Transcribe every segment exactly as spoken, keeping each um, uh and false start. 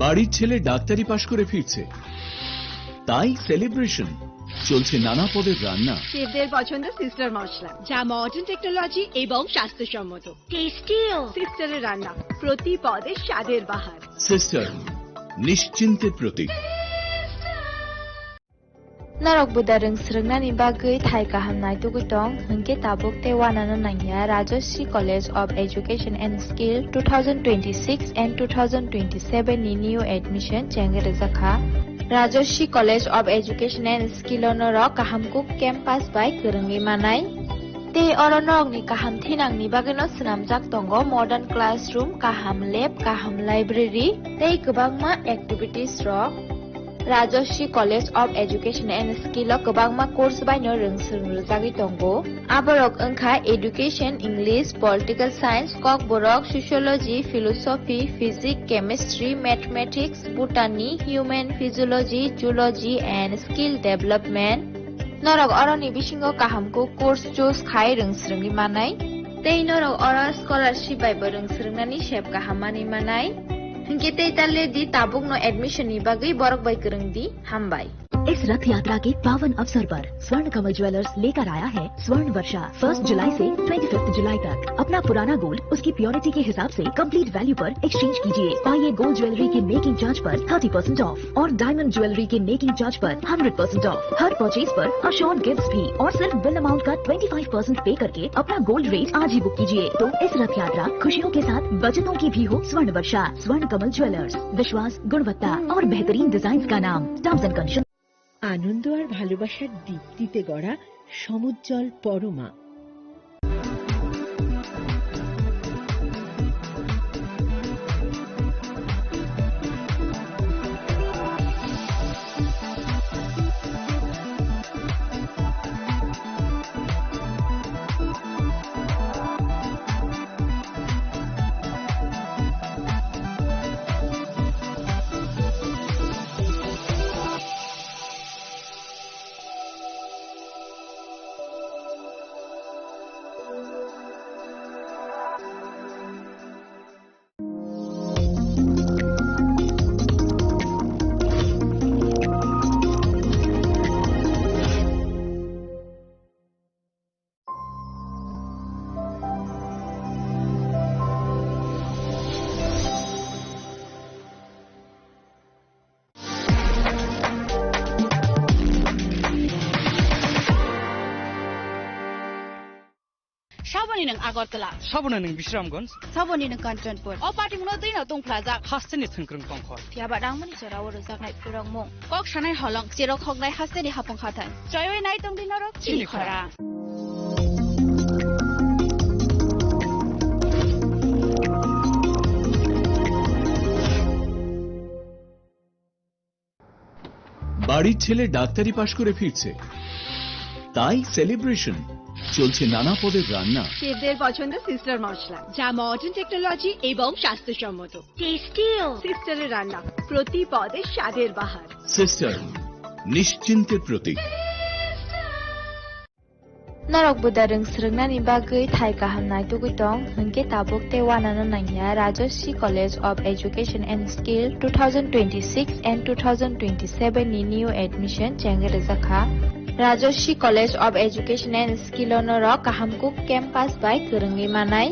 বাড়ির ছেলে ডাক্তারি পাশ করে ফিরছে, তাই সেলিব্রেশন। চলছে নানা পদের রান্না। শেফদের পছন্দ সিস্টার মশলা, যা মডার্ন টেকনোলজি এবং স্বাস্থ্যসম্মত। টেস্টিও। সিস্টারের রান্না, প্রতি পদে স্বাদের বাহার। সিস্টার, নিশ্চিন্তের প্রতীক। Norok buda rwng swrwngnani bagwi thai kaham naitugwi tong, hwnkhe tabuk tei uanano nangya Rajashree College of Education and Skill two thousand twenty-six and two thousand twenty-seven ni new admission chengwi rwjakha. Rajashree College of Education and Skill o norok kaham kuk campus bai kwrwngwi manai. Tei oro norokni kaham thinangni bagwino swnamjak tongo modern classroom, kaham lab, kaham library tei kwbangma activities rok. Rajashree College of Education and Skill o kwbangma course baino rwng swrwng rwjagwi tongo. Aborok wngkha Education, English, Political Science, Kokborok, Sociology, Philosophy, Physics, Chemistry, Mathematics, Botany, Human Physiology, Zoology and Skill Development. Norok oroni bisingo kaham kuk course choose khai rwng swrwngwi manai. Tei norok oro scholarship bai bo rwng swrwngnani sep kaham manwi manai. Hinkhe tei ta le di, tabukno admission ni bagwi borok bai kwrwng di. Hambai. इस रथ यात्रा के पावन अवसर पर स्वर्ण कमल ज्वेलर्स लेकर आया है स्वर्ण वर्षा। फर्स्ट जुलाई से ट्वेंटी फिफ्थ जुलाई तक अपना पुराना गोल्ड उसकी प्योरिटी के हिसाब से कंप्लीट वैल्यू पर एक्सचेंज कीजिए। पाइए गोल्ड ज्वेलरी के मेकिंग चार्ज पर थर्टी परसेंट ऑफ और डायमंड ज्वेलरी के मेकिंग चार्ज पर हंड्रेड परसेंट ऑफ। हर परचेज पर अश्योर्ड गिफ्ट्स भी और सिर्फ बिल अमाउंट का ट्वेंटी फ़ाइव परसेंट पे करके अपना गोल्ड रेट आज ही बुक कीजिए। तो इस रथ यात्रा खुशियों के साथ बचतों की भी हो स्वर्ण वर्षा। स्वर्ण कमल ज्वेलर्स, विश्वास, गुणवत्ता और बेहतरीन डिजाइन का नाम। Terms and condition. আনন্দ আর ভালোবাসার দীপ্তিতে গড়া সমুজ্জ্বল Parama. Saboni nwng Agartala. Saboni nwng Bisramganj. Saboni nwng Kanchanpur. O party mungno twi no tongphlajak. Hasteni thwngkwrwng tongkhor. Phiya ba nangmani jora o rwjaknai phwrwngmung. Kok sanai holong, cherok hoknai hasteni hapung hathai. Choiwi nai tongdi norok chini khorang. বাড়ির ছেলে ডাক্তারি পাশ করে ফিরছে, তাই সেলিব্রেশন। চলছে নানা পদের রান্না। শেফদের পছন্দ সিস্টার মশলা, যা মডার্ন টেকনোলজি এবং স্বাস্থ্যসম্মত। টেস্টিও। সিস্টারের রান্না, প্রতি পদে স্বাদের বাহার। সিস্টার, নিশ্চিন্তের প্রতীক। Norok buda rwng swrwngnani bagwi thai kaham naitugwi tong, hwnkhe tabuk tei uanano nangya Rajashree College of Education and Skill two thousand twenty-six and two thousand twenty-seven ni new admission chengwi rwjakha. Rajashree College of Education and Skill o norok kaham kuk campus bai kwrwngwi manai.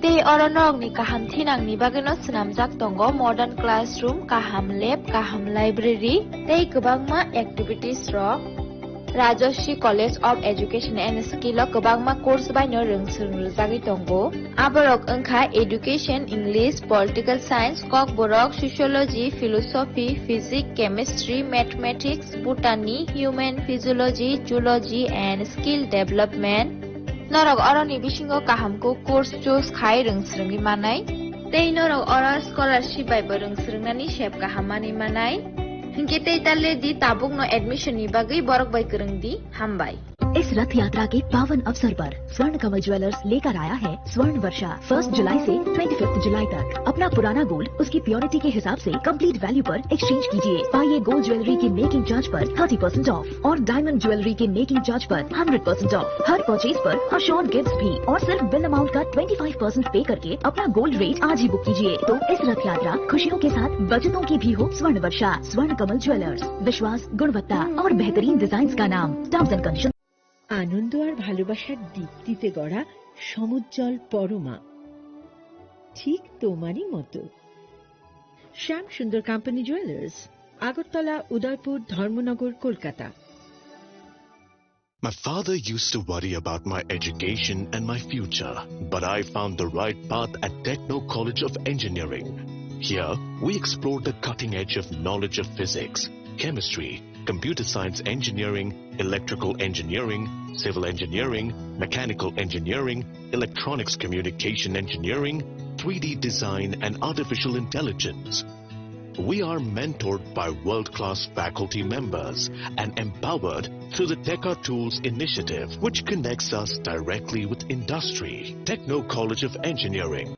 Tei oro norokni kaham thinangni bagwino swnamjak tongo modern classroom, kaham lab, kaham library tei kwbangma activities rok. Rajashree College of Education and Skill o kwbangma course baino rwng swrwng rwjagwi tongo. Aborok wngkha Education, English, Political Science, Kokborok, Sociology, Philosophy, Physics, Chemistry, Mathematics, Botany, Human Physiology, Zoology and Skill Development. Norok oroni bisingo kaham kuk course choose khai rwng swrwngwi manai. Tei norok oro scholarship bai bo rwng swrwngnani sep kaham manwi manai. Hinkhe tei ta le di, tabukno admission ni bagwi borok bai kwrwng di. Hambai. इस रथ यात्रा के पावन अवसर पर स्वर्ण कमल ज्वेलर्स लेकर आया है स्वर्ण वर्षा। फर्स्ट जुलाई से ट्वेंटी फिफ्थ जुलाई तक अपना पुराना गोल्ड उसकी प्योरिटी के हिसाब से कंप्लीट वैल्यू पर एक्सचेंज कीजिए। पाइए गोल्ड ज्वेलरी की मेकिंग चार्ज पर थर्टी परसेंट ऑफ और डायमंड ज्वेलरी की मेकिंग चार्ज पर हंड्रेड परसेंट ऑफ। हर परचेज पर अश्योर्ड गिफ्ट भी और सिर्फ बिल अमाउंट का ट्वेंटी फाइव परसेंट पे करके अपना गोल्ड रेट आज ही बुक कीजिए। तो इस रथ यात्रा खुशियों के साथ बचतों की भी हो। स्वर्ण वर्षा, स्वर्ण कमल ज्वेलर्स, विश्वास, गुणवत्ता और बेहतरीन डिजाइन का नाम। Terms and condition. আনন্দ আর ভালোবাসার দীপ্তিতে গড়া সমুজ্জ্বল পরমা, ঠিক তোমারই মতো। শ্যাম সুন্দর কোম্পানি জুয়েলার্স, আগরতলা, উদয়পুর, ধর্মনগর, Kolkata. My father used to worry about my education and my future, but I found the right path at Techno College of Engineering. Here, we explore the cutting edge of knowledge of physics, chemistry, computer science engineering, electrical engineering, civil engineering, mechanical engineering, electronics communication engineering, three D design, and artificial intelligence. We are mentored by world-class faculty members and empowered through the Teka Tools initiative, which connects us directly with industry. Techno College of Engineering.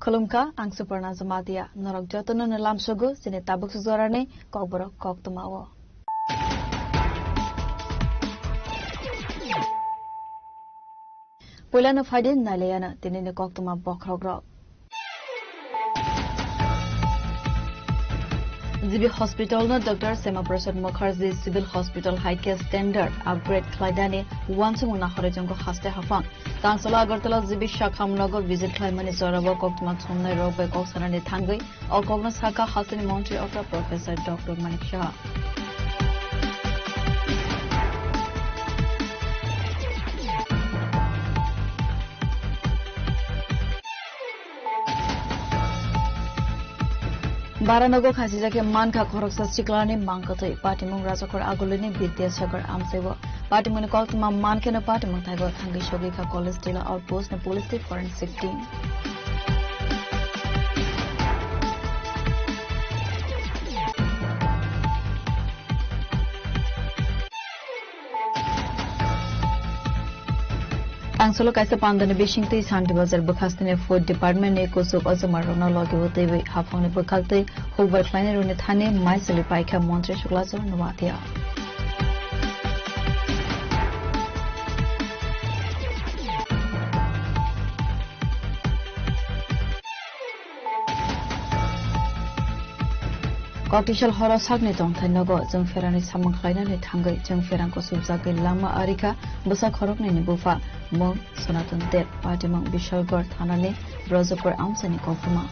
Khulumkha, ang Suparna Jamatia. Norok jotono no lamsogo chini tabuk sujorani kokborok koktwmao. Puilano phaidi nailayano tinini koktwma bokhorokrok. G B Hospital no Doctor Shyama Prasad Mukherjee Civil Hospital hai khe standard upgrade khlaidani uansukmung nahorwi chongo haste haphang. Tangsalo Agartala G B Shakham nogo visit khlaimani jorao koktwma thumnai rok bai kok sanani thangwi o kokno sakha hasteni montri okra Professor Doctor Manik Saha. Baranogo khasijak khe mankha khoroksa siklani mangkwthwi. Patimung Rajakhor Agulini Bidyasagar amchaibo. Patimungni koktwma mankheno patimung thaigo thangwi sogwi kha College Tila Outpost ni police tei forensic team. Tangsalo kaisa pandani bisingtwi Santi Bazar bwkhastini Food Department ni kuchuk ojomarokno logi o twiwi haphangni bwkhaktwi hukbar khlainairokni thani mai chwlwi paikha Montri Suklachar Noatia. Koktisal horo sakni tongthai nogo chwng pherangni samung khlainani thangwi chwng pherang kusubjagwi lama arikha bwsa khoroknwini bupha mung Sanatan Deb, patimung Bishalgarh thanani Brajapur amchaini koktwma.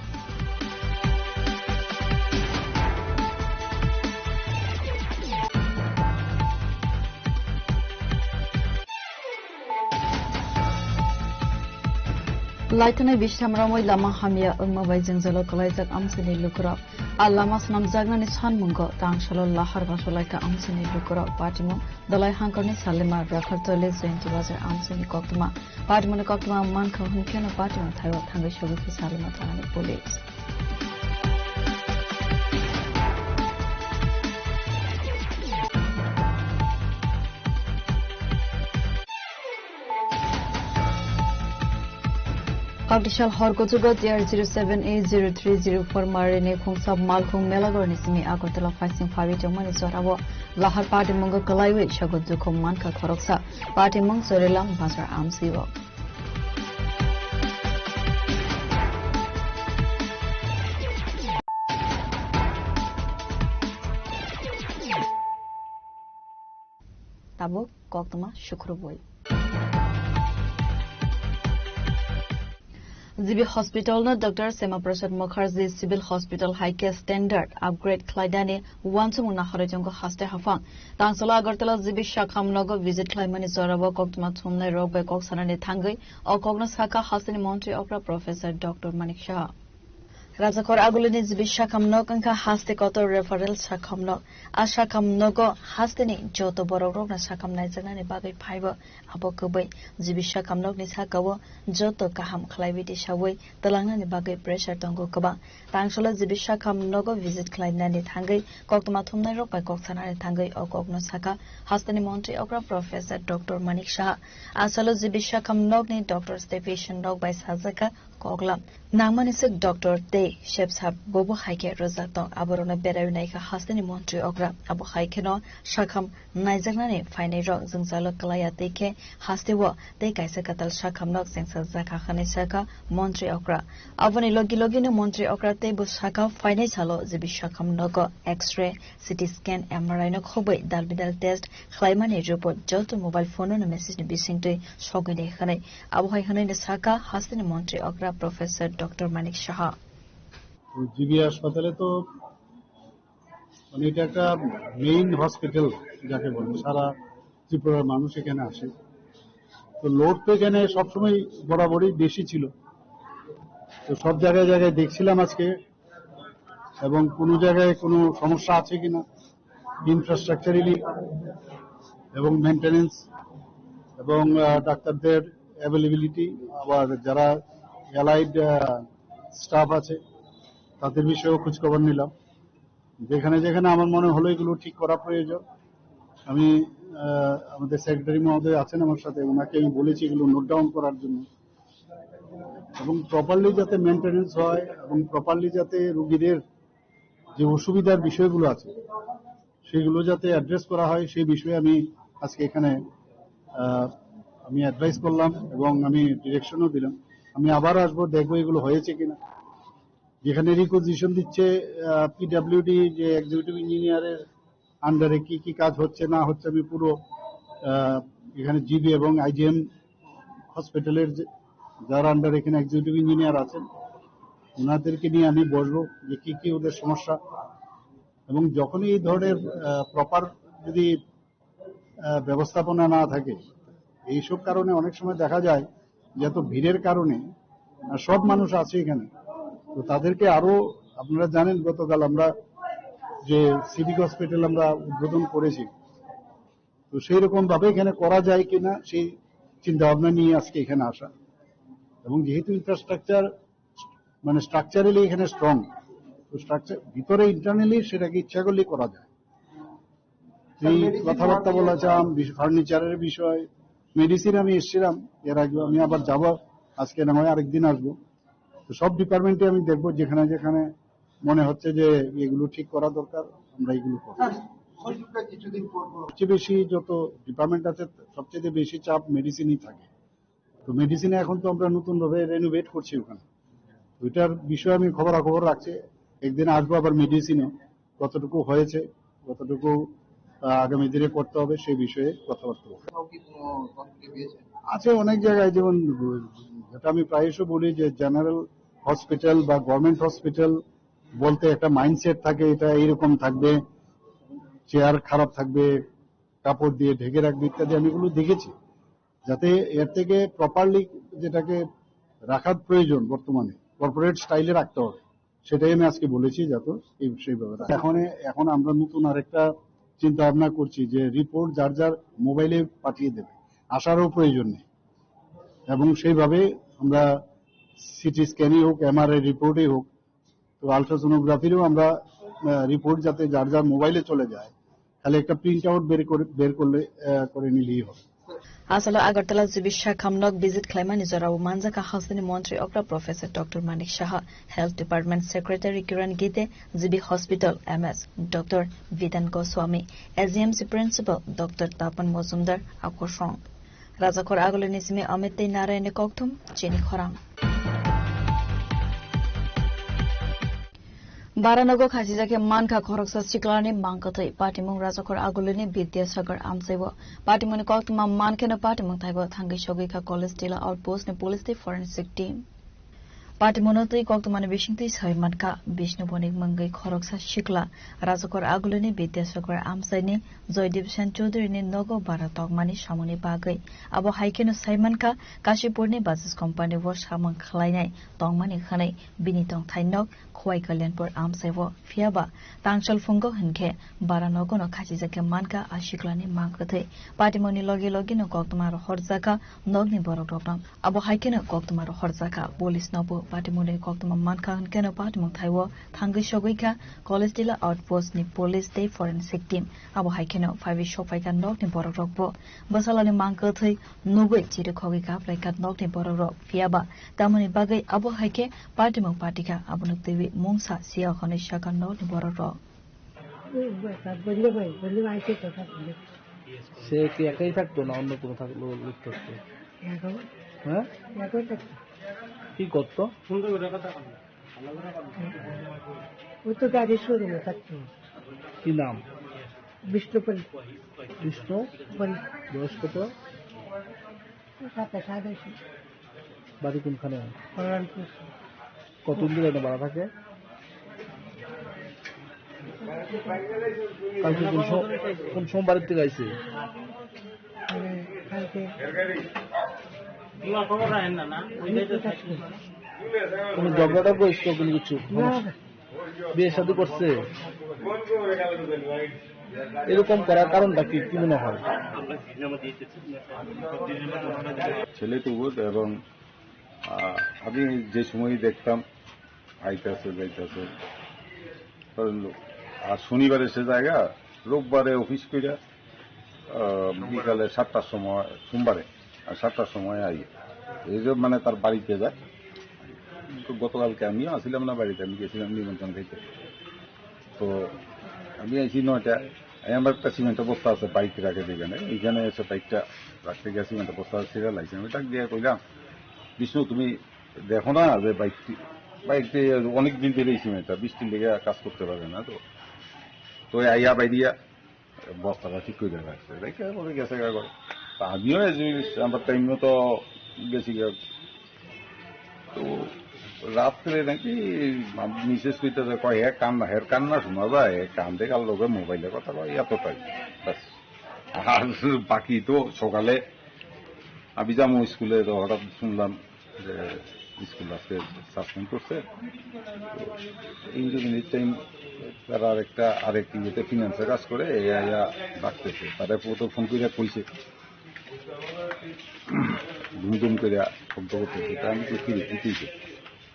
Laithani bisam romwi lama hamya wngma bai jwngjalo kwlaijak amchaini lukurok. A lama swnamjaknani sanmungo tangsalo lahar baso laikha amchaini lukurok. Patimung Dalai Hangkorni Salima Rakhartoli Jayanti Bazar amchaini koktwma. Patimungni koktwma mankha hwnkheno patimung thaio thangwi sogwi khe Salima thanani police. Koktisal hor kuchugo T R zero seven A zero three zero four marini khungsa malkhung Melagorni simi Agartala phaising phawi tongmani jorao lahar patimungo kwlaiwi sogo dukhu mankha khoroksa. Patimung Chorilam Bazar amsio. Koktwma sukrubwi. G B Hospital no Doctor Shyama Prasad Mukherjee Civil Hospital hai khe standard upgrade khlainani uansukmung naharwi tongo haste haphang. Tangsalo Agartala G B Shakham nogo visit khlaimani jorao koktwma thumnai rok bai kok sanani thangwi o kokno sakha hasteni montri okra Professor Doctor Manik Saha. Rajakhor agulini G B Shakham nok wngkha haste kotor referral Shakham nok. A Shakham nogo hasteni joto borok rokno Shakham naijaknani bagwi phaibo. Abo kwbwi G B Shakham nokni sakao joto kaham khlaiwi tisawi twlangnani bagwi pressure tongo kwbang. Tangsalo G B Shakham nogo visit khlainani thangwi koktwma thumnai rok bai kok sanani thangwi o kokno sakha hasteni montri okra Professor Doctor Manik Saha. Asalo G B Shakham nokni doctors tei patient rok bai sajakha koklam. Nangmani swk doctor tei sepsap bobo hai khe rwjak tong, aborokno berai naikha hasteni montri okra. Abo hai kheno Shakham naijaknani phainai rok jwngjalo kwlaiya tei khe hasteo tei kaisa kwtal Shakham nok chengsa jakha hwnwi sakha montri okra. Aboni logi logino montri okra tei bo sakha phainai salo G B Shakham nogo X-ray, C T scan, M R I no khobwi dal bidal test khlaimani report joto mobile phone no message ni bisingtwi sogwi nai hwnwi. Abo hai hwnwi no sakha hasteni montri okra Professor Doctor Manik Saha. তো জিবি হাসপাতালে তো মানে এটা একটা main hospital যাকে বলে, সারা ত্রিপুরার মানুষ এখানে আসে। তো লোড তো এখানে সবসময় বরাবরই বেশি ছিল। তো সব জায়গায় জায়গায় দেখছিলাম আজকে, এবং কোনো জায়গায় কোনো সমস্যা আছে কিনা ইনফ্রাস্ট্রাকচারালি এবং মেইনটেনেন্স এবং আহ, ডাক্তারদের অ্যাভেলেবিলিটি, আবার যারা অ্যালাইড স্টাফ আছে তাদের বিষয়েও খোঁজখবর নিলাম। যেখানে যেখানে আমার মনে হলো এগুলো ঠিক করা প্রয়োজন, আমি আহ, আমাদের সেক্রেটারি মহোদয় আছেন আমার সাথে, ওনাকে আমি বলেছি এগুলো নোট ডাউন করার জন্য, এবং প্রপারলি যাতে মেইনটেনেন্স হয় এবং প্রপারলি যাতে রুগীদের যে অসুবিধার বিষয়গুলো আছে সেগুলো যাতে অ্যাড্রেস করা হয়, সেই বিষয়ে আমি আজকে এখানে আহ, আমি অ্যাডভাইস করলাম এবং আমি ডিরেকশনও দিলাম। আমি আবার আসবো, দেখবো এগুলো হয়েছে কিনা। যেখানে রিকুইজিশন দিচ্ছে পিডাব্লিউডি, যে এক্সিকিউটিভ ইঞ্জিনিয়ারের আন্ডারে কি কি কাজ হচ্ছে না হচ্ছে, আমি পুরো আহ, এখানে জিবি এবং আইজিএম হসপিটালের যে, যার আন্ডারে এখানে এক্সিকিউটিভ ইঞ্জিনিয়ার আছেন, ওনাদেরকে নিয়ে আমি বসবো যে কি কি ওদের সমস্যা। এবং যখনই এই ধরনের প্রপার যদি আহ, ব্যবস্থাপনা না থাকে, এইসব কারণে অনেক সময় দেখা যায় যে এত ভিড়ের কারণে আহ, সব মানুষ আছে এখানে, তো তাদেরকে আরো, আপনারা জানেন, গতকাল আমরা যে সিভিক হসপিটাল আমরা উদ্বোধন করেছি, তো সেই রকম ভাবে এখানে করা যায় কিনা সেই চিন্তা ভাবনা নিয়ে আজকে এখানে আসা। এবং যেহেতু ইনফ্রাস্ট্রাকচার মানে স্ট্রাকচারালি এখানে স্ট্রং, তো স্ট্রাকচার ভিতরে ইন্টারনালি সেটাকে ইচ্ছা করলে করা যায়। এই কথাবার্তা বলা চাম, ফার্নিচারের বিষয়, মেডিসিন আমি এসেছিলাম এর আগে, আমি আবার যাব, আজকে না হয় আরেকদিন আসবো। তো সব ডিপার্টমেন্টে আমি দেখবো, যেখানে যেখানে মনে হচ্ছে যে এগুলো ঠিক করা দরকার, আমরা এগুলো করবো। স্যার, হসপিটাল কিছুদিন পর পর সবচেয়ে বেশি যত ডিপার্টমেন্ট আছে, সবচেয়ে বেশি চাপ মেডিসিনই থাকে। তো মেডিসিনে এখন তো আমরা নতুন ভাবে রেনোভেট করছি ওখানে। ওইটার বিষয়ে আমি খবরাখবর রাখছি, একদিন আসবো আবার মেডিসিনে, কতটুকু হয়েছে, কতটুকু আহ, আগামী দিনে করতে হবে, সেই বিষয়ে কথাবার্তা বলবো। কোথাও কি কোনো তথ্য পেয়েছেন? আছে অনেক জায়গায়, যেমন যেটা আমি প্রায়শ বলি যে জেনারেল হসপিটাল বা গভর্নমেন্ট হসপিটাল বলতে একটা মাইন্ডসেট থাকে, এটা এইরকম থাকবে, চেয়ার খারাপ থাকবে, কাপড় দিয়ে ঢেকে রাখবে ইত্যাদি, আমি এগুলো দেখেছি। যাতে এর থেকে প্রপারলি যেটাকে রাখার প্রয়োজন বর্তমানে কর্পোরেট স্টাইলে রাখতে হবে, সেটাই আমি আজকে বলেছি, যাতে এই সেই ব্যাপারে। এখন এখন আমরা নতুন আরেকটা চিন্তা ভাবনা করছি যে রিপোর্ট যার যার মোবাইলে পাঠিয়ে দেবে, আসারও প্রয়োজন নেই। এবং সেইভাবে আমরা সিটি স্ক্যানই হোক, এমআরআই রিপোর্টই হোক, তো আলট্রাসোনোগ্রাফিরও আমরা রিপোর্ট যাতে যার যার মোবাইলে চলে যায়, খালি একটা প্রিন্ট আউট বের করে বের করলে আহ, করে নিলেই হবে। Asalo Agartala G B Shakham nok visit khlaimani jorao manjakha hasteni montri okra Professor Doctor Manik Saha, Health Department Secretary Kiran Gite, G B Hospital M S Doctor Vidan Goswami, A G M C Principal Doctor Tapan Mojumdar, Akorsong. Rajakhor agulini simi Amit tei Narayanni kokthum chini khorang. Baranogo khachijak khe mankha khoroksa siklani mangkwthwi. Patimung Rajakhor Agulini Bidyasagar amchaibo. Patimungni koktwma mankheno patimung thaibo thangwi sogwi kha College Tila Outpost ni police tei forensic team. Patimungno twi koktwmani bisingtwi sai mankha Bishnu Bonik mungwi khoroksa sikla Rajakhor Agulini Bidyasagar amchaini Joydev Sen Chaudhary ni nogo bara tokmani samungni bagwi. Abo hai kheno sai mankha Kashipurni Bajaj company o samung khlainai tongmani hwnwi bini tongthai nok Khowai Kalyanpur amchai o. Phiya ba tangchol phungo hinkhe bara nogono khachijak khe mankha a siklani mangkwthwi. Patimungni logi logino koktwma rohorjakha nokni borok rokno. Abo hai kheno koktwma rohorjakha police nobo. Patimungni koktwma mankha hinkheno patimung thai o thangwi sogwi kha College Tila Outpost ni police tei forensic team. Abo hai kheno phaiwi sokphaikha nokni borok rokbo. Bwsalani mangkwthwi nugwi chirikhogwi kaplaikha nokni borok rok. Phiya ba tamoni bagwi abo hai khe patimung patikha, abono twiwi mungsa siya hwnwi sakha nokni borok rok. সে কি একাই থাকতো না অন্য কোনো থাকলো, লোক থাকতো? হ্যাঁ? কি করতো? ও তো গাড়ি শোরুমে থাকতো। কি নাম? বিষ্ণুপ্রিয়া। বিষ্ণু? বয়স কত? সাতাশ, আঠাশ। বাড়ি কোনখানে? কল্যাণপুর। কতদিন ধরে এখানে ভাড়া থাকে? কালকে কোন সো-, কোন সোমবারের থেকে আইছে? মানে, কালকে। কোনো ঝগড়া টগড়া হয়েছিল কোনো কিছু? না, না। বিয়ে শাদী করছে? এরকম করার কারণটা কি, কি মনে হয়? ছেলে তো বোধ এবং, আহ, আমি যে সময়ই দেখতাম আইতাছে যাইতাছে। কারণ আর শনিবারে সে জায়গা, রোববারে অফিস কইরা, আহ, বিকালে সাতটার সময়, সোমবারে, আর সাতটার সময় আই। এই যে মানে তার বাড়িতে যায়। তো গতকালকে আমিও আসিলাম না বাড়িতে, আমি গেছিলাম নিমন্ত্রণ খাইতে। তো আমি আইছি নয়টা, এই আমার একটা সিমেন্টের বস্তা আছে, বাইক রাখে যেখানে, এইখানে এসে বাইকটা রাখতে গিয়ে সিমেন্টের বস্তা ছিঁড়ে লাগছে। আমি ডাক দিয়ে কইলাম, "বিষ্ণু, তুমি দেখো না যে বাইকটি, বাইকটি অনেক দিন ধরে এই সিমেন্টটা, বিশ দিন থেকে কাজ করতে পারে না তো।" তো আইয়া বাইরিয়া বস্তাটা ঠিক করে রাখছে, রেখে পরে গেছে গা করে। তা আমিও এই জিনিস, আমার টাইম মতো গেছি গা। তো রাত্রে নাকি মিসেস কইতেছে, কয়, "হে কান্না, হের কান্না শোনা যায়, হে কান্দে কার লগে মোবাইলে কথা কয়, এতটাই।" ব্যাস। আর বাকি তো সকালে আমি যাবো স্কুলে, তো হঠাৎ শুনলাম যে স্কুল আজকে সাসপেন্ড করছে। তো ইঞ্জিনিয়ারিং টাইম তারা আরেকটা, আরেক ইয়েতে ফিনান্সে কাজ করে, এ আইয়া ডাকতেছে। তারা তো ফোন করে কইছে, ধুম ধুম করে শব্দ করতেছে। তা আমি তো ফিরে দিতেই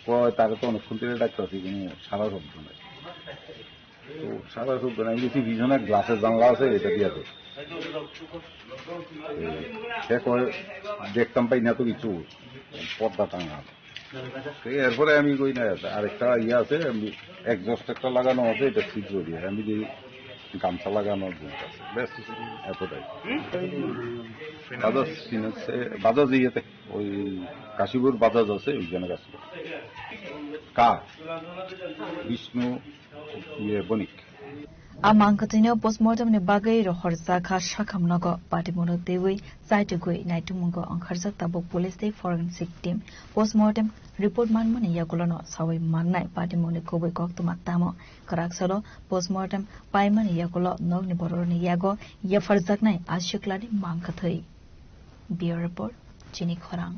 কয়, তারা তো অনেকক্ষণ ধরে ডাকতেছি, কোনো সারা শব্দ নাই। তো সারা শব্দ নাই, আমি দেখছি পিছনে গ্লাসের জানলা আছে, এটা দিয়ে আছে। এই, সে কয়, "দেখতাম পাই না তো কিছু, পর্দা টাঙা।" তো এরপরে আমি কই না, আরেকটা ইয়ে আছে, আমি এক্সস্ট একটা লাগানো আছে, এটা ঠিক করি। আমি যে গামছা লাগানোর জিনিস আছে, ব্যাস, এতটাই। বাজাজ ফিনান্সে, বাজাজ ইয়েতে, ওই কাশীপুর বাজাজ আছে, ওইখানে কাজ করে। কার? বিষ্ণু, ইয়ে, বণিক। A mangkwthwino postmortem ni bagwi rohorjakha sakham nogo, patimungno twiwi chaitugwi naitukmungo wngkharjak tabuk police tei forensic team. Postmortem report manmani yagulono sawi mannai patimungni kubui koktwma tamo. Kwraksalo postmortem paimani yagulo nokni bororokni yago yapharjaknai a siklani mangkwthwi. Bureau Report, Chini Khorang.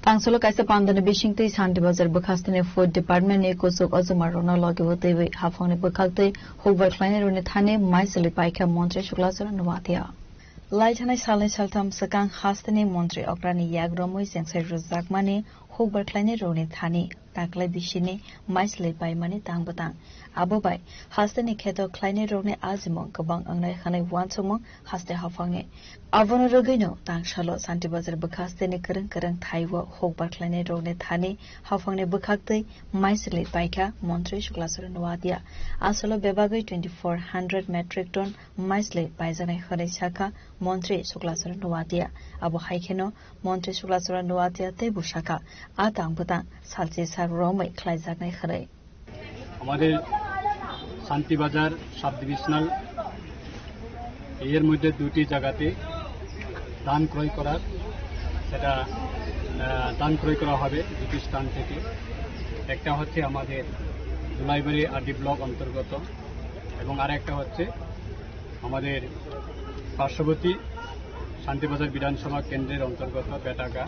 Tangsolo kaisa pandani bisingtwi Shanti Bazar bwkhasteni Food Department ni kuchuk ojoma rokno logi o twiwi haphangni bwkhaktwi hukbar khlainai rokni thani maisali paikha Montri Shukla Charan Noatia. Lai thanai salnwi saltham swkang hasteni Montri Okrani yak romwi chengsai rwjakmani hukbar khlainai rokni thani taklai bisini maislai paimani tang bwtang. Abo bai hasteni kheto khlainai rokni ajimung kwbang wngnai hwnwi uansukmung haste haphangni. Abono rwgwino tangsalo Santi Bazar bwkha hasteni kwrwng kwrwng thai-o hukbar khlainai rokni thani haphangni bwkhaktwi maislai paikha Montri Suklaswrwng Noatia. Asalo bebagwi twenty four hundred metric ton maislai paijaknai hwnwi sakha Montri Suklaswrwng Noatia. Abo hai kheno Montri Suklaswrwng Noatia teibo sakha, a tang bwtang salchi sak romwi khlaijaknai hwnwi. আমাদের Shantibazar sub divisional এর মধ্যে দুটি জায়গাতে ধান ক্রয় করার, সেটা, আহ, ধান ক্রয় করা হবে দুটি স্থান থেকে। একটা হচ্ছে আমাদের জুলাইবাড়ি আরডি ব্লক অন্তর্গত এবং আরেকটা হচ্ছে আমাদের পার্শ্ববর্তী শান্তিবাজার বিধানসভা কেন্দ্রের অন্তর্গত বেটাগা।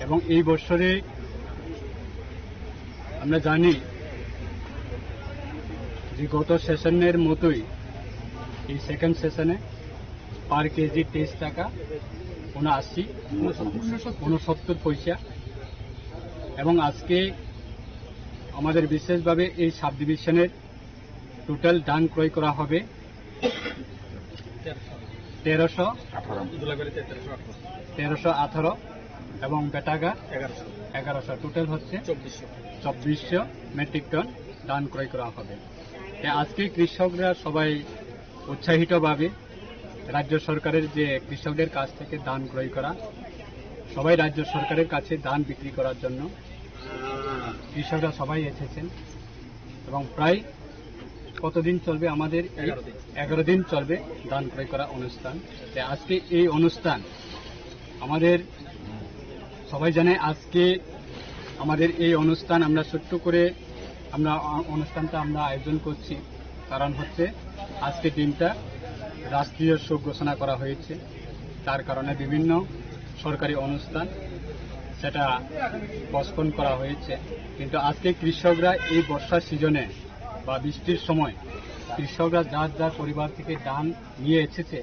এবং এই বছরে আমরা জানি যে গত সেশনের মতোই এই সেকেন্ড সেশনে পার কেজি তেইশ টাকা উনআশি, ঊনসত্তর পয়সা। এবং আজকে আমাদের বিশেষভাবে এই সাব ডিভিশনের টোটাল ধান ক্রয় করা হবে তেরোশো, তেরোশো আঠারো এবং বেটাগা এগারোশো। এগারোশো, টোটাল হচ্ছে চব্বিশশো। চব্বিশশো মেট্রিক টন ধান ক্রয় করা হবে। তাই আজকে কৃষকরা সবাই উৎসাহিতভাবে রাজ্য সরকারের যে কৃষকদের কাছ থেকে ধান ক্রয় করা, সবাই রাজ্য সরকারের কাছে ধান বিক্রি করার জন্য কৃষকরা সবাই এসেছেন এবং প্রায় কতদিন চলবে আমাদের এই? এগারো দিন। এগারো দিন চলবে ধান ক্রয় করা অনুষ্ঠান। তাই আজকে এই অনুষ্ঠান আমাদের সবাই জানে, আজকে আমাদের এই অনুষ্ঠান আমরা ছোট্ট করে আমরা অ-, অনুষ্ঠানটা আমরা আয়োজন করছি, কারণ হচ্ছে আজকে দিনটা রাষ্ট্রীয় শোক ঘোষণা করা হয়েছে। তার কারণে বিভিন্ন সরকারি অনুষ্ঠান সেটা পোস্টপোন করা হয়েছে। কিন্তু আজকে কৃষকরা এই বর্ষার সিজনে বা বৃষ্টির সময় কৃষকরা যার যার পরিবার থেকে ধান নিয়ে এসেছে,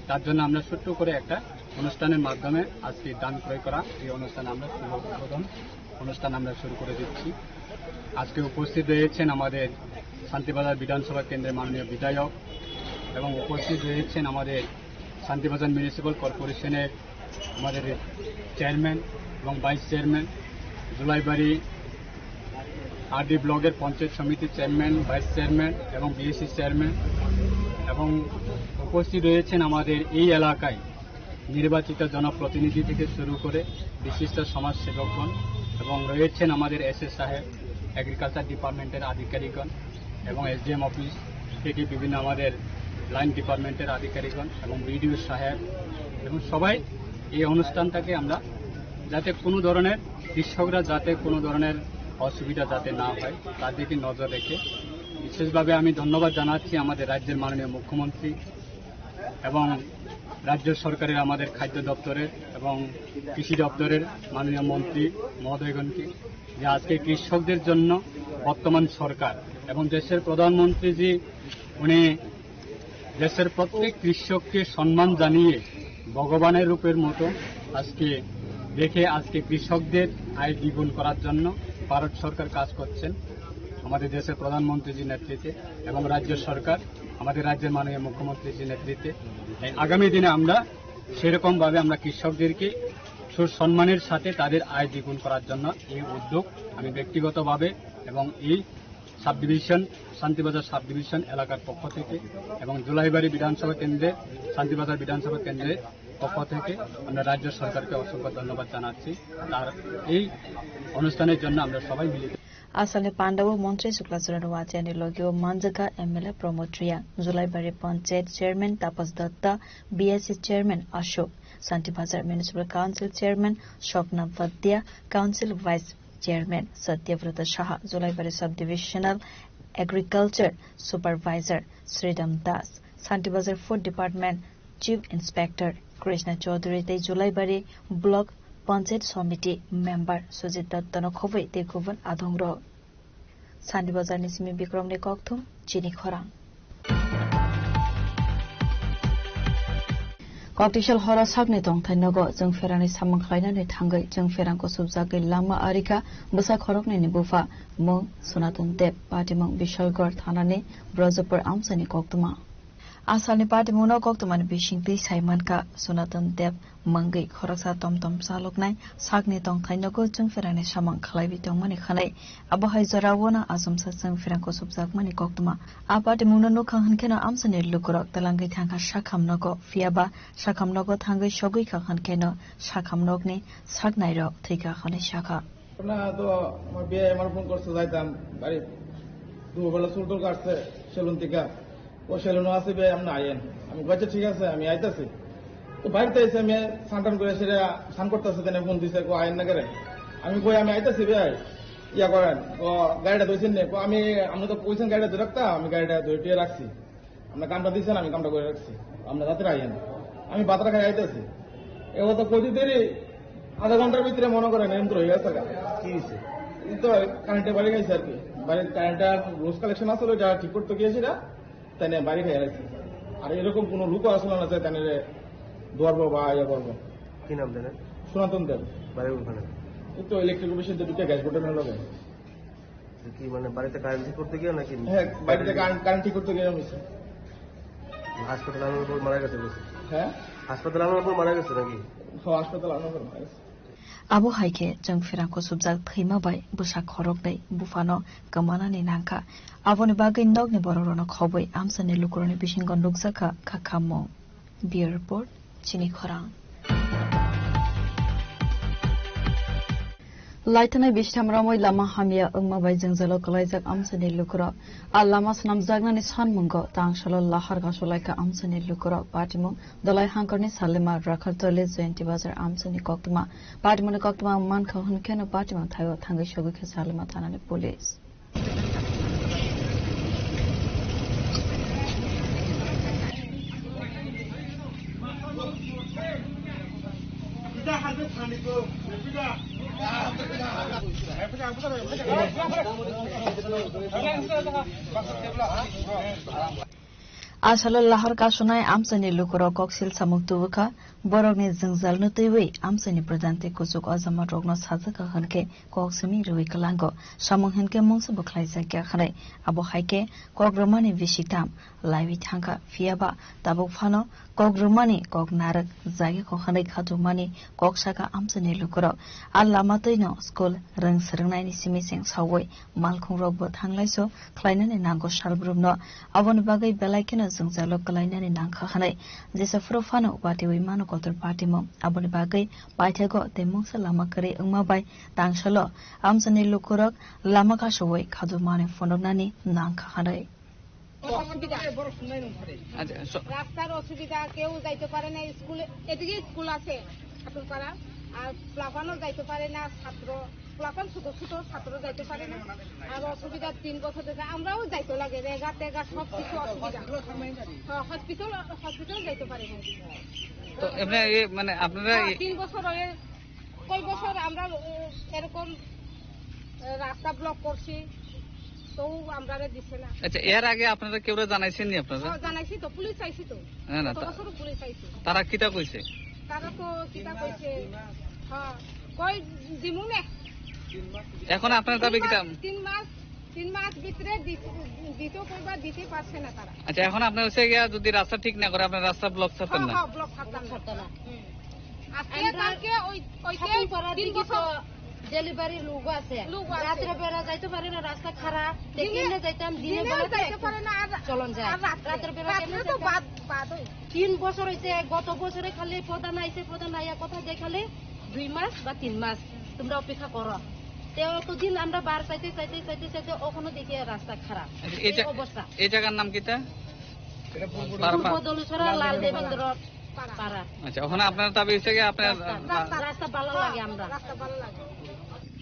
তার জন্য আমরা ছোট্ট করে একটা অনুষ্ঠানের মাধ্যমে আজকে ধান ক্রয় করা, এই অনুষ্ঠান আমরা শুভ উদ্বোধন অনুষ্ঠান আমরা শুরু করে দিচ্ছি। আজকে উপস্থিত রয়েছেন আমাদের শান্তিবাজার বিধানসভা কেন্দ্রের মাননীয় বিধায়ক এবং উপস্থিত রয়েছেন আমাদের শান্তিবাজার মিউনিসিপ্যাল কর্পোরেশনের আমাদের চেয়ারম্যান এবং ভাইস চেয়ারম্যান, জুলাইবাড়ি আরডি ব্লকের পঞ্চায়েত সমিতির চেয়ারম্যান, ভাইস চেয়ারম্যান এবং বিএসসি চেয়ারম্যান এবং উপস্থিত রয়েছেন আমাদের এই এলাকায় নির্বাচিত জনপ্রতিনিধি থেকে শুরু করে বিশিষ্ট সমাজসেবকগণ এবং রয়েছেন আমাদের এসএ সাহেব, এগ্রিকালচার ডিপার্টমেন্টের আধিকারিকগণ এবং এসডিএম অফিস থেকে বিভিন্ন আমাদের লাইন ডিপার্টমেন্টের আধিকারিকগণ এবং বিডিও সাহেব এবং সবাই এই অনুষ্ঠানটাকে আমরা যাতে কোনো ধরনের, কৃষকরা যাতে কোনো ধরনের অসুবিধা যাতে না হয়, তার দিকে নজর রেখে বিশেষভাবে আমি ধন্যবাদ জানাচ্ছি আমাদের রাজ্যের মাননীয় মুখ্যমন্ত্রী এবং রাজ্য সরকারের আমাদের খাদ্য দপ্তরের এবং কৃষি দপ্তরের মাননীয় মন্ত্রী মহোদয়গণকে, যে আজকে কৃষকদের জন্য বর্তমান সরকার এবং দেশের প্রধানমন্ত্রীজি উনি দেশের প্রত্যেক কৃষককে সম্মান জানিয়ে ভগবানের রূপের মতো আজকে দেখে আজকে কৃষকদের আয় দ্বিগুণ করার জন্য ভারত সরকার কাজ করছেন আমাদের দেশের প্রধানমন্ত্রীজির নেতৃত্বে এবং রাজ্য সরকার আমাদের রাজ্যের মাননীয় মুখ্যমন্ত্রীজির নেতৃত্বে। তাই আগামী দিনে আমরা সেরকম ভাবে আমরা কৃষকদেরকে সুসম্মানের সাথে তাদের আয় দ্বিগুণ করার জন্য এই উদ্যোগ আমি ব্যক্তিগতভাবে এবং এই sub division, Shantibazar sub division এলাকার পক্ষ থেকে এবং জুলাইবাড়ি বিধানসভা কেন্দ্রে, শান্তিবাজার বিধানসভা কেন্দ্রের পক্ষ থেকে আমরা রাজ্য সরকারকে অসংখ্য ধন্যবাদ জানাচ্ছি। তার এই অনুষ্ঠানের জন্য আমরা সবাই মিলিত। Asalni pandao Montri Suklaswrwng Noatiani logio manjakha M L A Pramod Reang, Julaibari Panchayat Chairman Tapas Datta, B S C Chairman Ashok, Santi Bazar Municipal Council Chairman Swapna Bhatia, Council Vice Chairman Satyabrata Saha, Julaibari Sub-Divisional Agriculture Supervisor Sridham Das, Santibazar Food Department Chief Inspector Krishna Chaudhary tei Julaibari Block Panchayat Somiti Member Sujit Datta no khobwi tei kubun adongrok. Santibazar ni simi Bikrom ni kokthum chini khorang. Koktisal horo sakni tongthai nogo chwng pherani samung khlainani thangwi chwng pherang kusubjagwi lama arikha bwsa khoroknwini bupha mung Sonatan Deb, patimung Bishalgarh thanani Brajapur amchaini koktwma. Asalni patimungno koktwmani bisingtwi sai mankha Sonatan Deb mungwi khoroksa tomtom chaloknai sakni tongthai nogo chwng pherani samung khlaiwi tongmani khanai. Abo hai jorao no achomsa chwng pherang kusubjakmani koktwma. A patimungno nukha hwnkheno amchaini lukurok twlangwi thangkha sakham nogo, phiyaba sakham nogo thangwi sogwi kha hwnkheno sakham nokni saknairok thwikha hwnwi sakha. না তো, আমার বিয়ে আমার ফোন করছে, যাইতাম বাড়ি। দুপুরবেলা চুল টুল কাটছে সেলুন থেকে। ও সেলুনও আছে, বিয়ে আমরা আইয়েন। আমি কইছে, "ঠিক আছে, আমি আইতাছি।" তো বাড়িতে এসে আমি স্নান টান করে সেটা স্নান করতেছে, তাই ফোন দিছে, "কো আইয়েন না করে।" আমি কই, "আমি আইতাছি ভাই, ইয়া করেন।" ও গাড়িটা ধুইছেন নে? কো, "আমি, আমরা তো কইছেন গাড়িটা ধরে রাখতাম, আমি গাড়িটা ধুয়ে টুয়ে রাখছি।" আমরা কামটা দিচ্ছেন, আমি কামটা করে রাখছি, আমরা রাত্রে আইয়েন। আমি বাতারা খাই আইতেছি। এবার তো কইতে দেরি, আধা ঘন্টার ভিতরে মনে করেন এমন হয়ে গেছে গা। কি হয়েছে? এই তো কারেন্টে বাড়ি খাইছে আর কি। বাড়ির কারেন্টটা লুজ কালেকশন আসলে, যা ঠিক করতে গিয়েছি না, তাই নিয়ে বাড়ি খাই রাখছি। আর এরকম কোনো লোকও আসলে না যে তাই নিয়ে দুয়ারবো বা ইয়ে করবো। কি নাম জানেন? সনাতন দেব। বাড়ি ওখানে? এই তো ইলেকট্রিক অফিসের দুটো গ্যাস বোর্ডের লগে। কি মানে বাড়িতে কারেন্ট ঠিক করতে গিয়ে নাকি? হ্যাঁ, বাড়িতে কারেন্ট, কারেন্ট ঠিক করতে গিয়ে হয়েছে। হাসপাতালে আনার পর মারা গেছে বলছে। হ্যাঁ? হাসপাতালে আনার পর মারা গেছে নাকি? হ্যাঁ, হাসপাতালে আনার পর মারা গেছে। Abo hai khe chwng pherang kusubjak thwima bai bwsa khoroknwi buphano kwmanani nangkha. Aboni bagwi nokni borokrokno khobwi amchaini lukurokni bisingo nukjakha kha khammung. Bureau Report, Chini Khorang. Laithanai bishtham romwi lama hamya wngma bai jwngjalo kwlaijak amchaini lukurok. A lama swnamjaknani sanmungo tangsalo lahar gasolaikha amchaini lukurok. Patimung Dolai Hangkorni Salima Rakhartoli Jayanti Bazar amchaini koktwma. Patimungni koktwma mankha hwnkheno patimung thaio thangwi sogwikha Salima thanani police. Asalo lahar kasonai amchaini lukurok koksil samung tubukha, borokni jwngjalno twiwi amchaini pradhan tei kuchuk ojamarokno sajakha hwnkhe kok simi rwui kwlango. Samung hinkhe mungsa bwkhlai jakya hwnwi. Abo hai khe kok rwmani bisi tam laiwi thangkha, phiyaba tabuk phano kok rwmani kok narwk jagya kok hwnwi khatumani kok sakha amchaini lukurok. A lama twino school rwng swrwngnaini simi cheng saui malkhungrokbo thanglaiso khlainani nango salbrumno. Aboni bagwi belai kheno jwngjalo kwlainani nangkha hwnwi jesa phuru phano watwi mano kotor patimung. Aboni bagwi paithago tei mungsa lama kwrwi wngma bai tangsalo amchaini lukurok lama kasui khatumani phunuknani nangkha hwnwi. অসুবিধা। আচ্ছা, স- রাস্তার অসুবিধা, কেউ যাইতে পারে না স্কুলে। এদিকে স্কুল আছে ঠাকুরপাড়া, আর প্লাবানও যাইতে পারে না ছাত্র, প্লাবান ছোট ছোট ছাত্র যাইতে পারে না। আর অসুবিধা তিন বছর থেকে আমরাও যাইতে লাগে, রেগা টেগা সব কিছু অসুবিধা। হ্যাঁ, হসপিটাল, হসপিটাল যাইতে পারে না। তো এমনি এই মানে আপনারা হ্যাঁ, এই তিন বছর হয়ে কয় বছর আমরা, উম, এরকম, আহ, রাস্তা ব্লক করছি, তবু আমরারে দিছে না। আচ্ছা, এর আগে আপনারা কেউরে জানাইছেন নি আপনারা? হ্যাঁ, জানাইছি তো, পুলিশ আইছি তো। হ্যাঁ, না, গত তা- বছরও পুলিশ আইছে। তারা কিতা কইছে? তারা তো কিতা কইছে? হ্যাঁ, কই দিমু নে। এখন আপনার দাবি তিন কিতা? মাস, তিন মাস, তিন মাস ভিতরে দি-, দিতে কইবা, দিতে পারছে না তারা। আচ্ছা, এখন আপনার হচ্ছে গিয়া যদি রাস্তা ঠিক না করে, আপনার রাস্তা ব্লক ছাড়তেন হ্যাঁ, না? হ্যাঁ, ব্লক ছাড়তাম না। ছাড়তাম না। হুম। আজকে আমরা কালকে ওই, ওই যে ঠাকুরপাড়ার তিন দিকে বছর তো ডেলিভারি লোক আছে। লোক আছে। রাত্রে বেলা যাইতে পারে না, রাস্তা খারাপ। তে দিনে, কেমনে যাইতাম? দিনে দিনে বেলা যাইতে পারে না, আর চলন যায়। আর রাত্রে, রাত্রে বেলা রাত্রে কেমনে তো যাইতাম? বাদ, বাদ হয়। তিন বছর হইছে, গত বছরে খালি প্রধান আইছে, প্রধান আইয়া কথা দেখালে দুই মাস বা তিন মাস তোমরা অপেক্ষা করো। তে অতদিন আমরা বার চাইতে, চাইতে, চাইতে, চাইতে অখনো দেখি রাস্তা খারাপ। আচ্ছা, এই এই জা-, অবস্থা। এই জায়গার নাম কিতা? এটা পূর্ব পূর্ব দলুছড়া লাল দেবেন্দ্র পাড়া। আচ্ছা, ওখানে আপনার দাবি হচ্ছে কি আপনার রাস্তা, রাস্তা ভালো লাগে আমরা।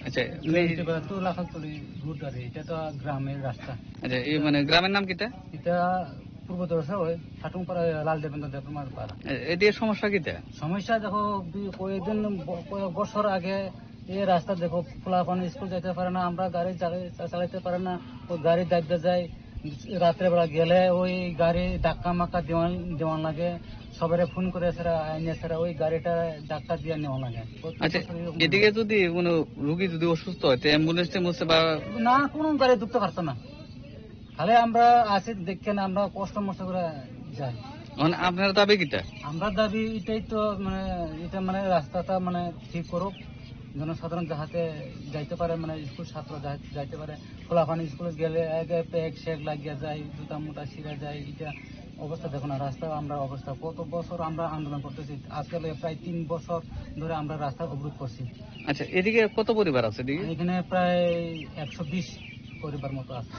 আচ্ছা, এমনি এটা তো লাখালতলি রোড আর এটা তো গ্রামের রাস্তা। আচ্ছা, এই মানে গ্রামের নাম কিতা? এটা পূর্ব দলুছড়া ওই ঠাটুংপাড়া লাল দেবেন্দ্র দেবকুমার পাড়া। এ-, এদিকে সমস্যা কিতা? সমস্যা দেখো, বি-, কয়েকদিন ব-, কয়েক বছর আগে এই রাস্তা দেখো, পোলাপান স্কুল যাইতে পারে না, আমরা গাড়ি চালাই-, চা-, চালাইতে পারে না, ও গাড়ি দাবতে যায়, রাত্রেবেলা গেলে ওই গাড়ি ধাক্কা মাক্কা দেওয়ান, দেওয়ান লাগে, সবারে ফোন করে এছাড়া আইনে এছাড়া ওই গাড়িটা ধাক্কা দিয়ে নেওয়া লাগে। প্রত্যেক আচ্ছা, বছরই এরকম এদিকে হয়। যদি কোনো রুগী যদি অসুস্থ হয়, তো অ্যাম্বুলেন্স ট্যাম্বুলেন্স বা না, কোনো গাড়ি ঢুকতে পারতো না। খালি আমরা আসি দেখেন, আমরা কষ্ট মষ্ট করে যাই। মানে আপনার দাবি কিটা? আমরা দাবি এটাই তো, মানে, এটা, মানে, রাস্তাটা, মানে, ঠিক করুক, জনসাধারণ যাহাতে যাইতে পারে, মানে, স্কুল ছাত্র যা-, যাইতে পারে। খোলাপানি স্কুলে গেলে আগে প্যাক স্যাক লাগিয়া যায়, জুতা মুতা ছিঁড়া যায়, এটা অবস্থা দেখো না, রাস্তা আমরা অবস্থা, কত বছর আমরা আন্দোলন করতেছি, আজকে লগে প্রায় তিন বছর ধরে আমরা রাস্তা অবরোধ করছি। আচ্ছা, এদিকে কত পরিবার আছে এদিকে? এখানে প্রায় একশো বিশ পরিবার মতো আছে।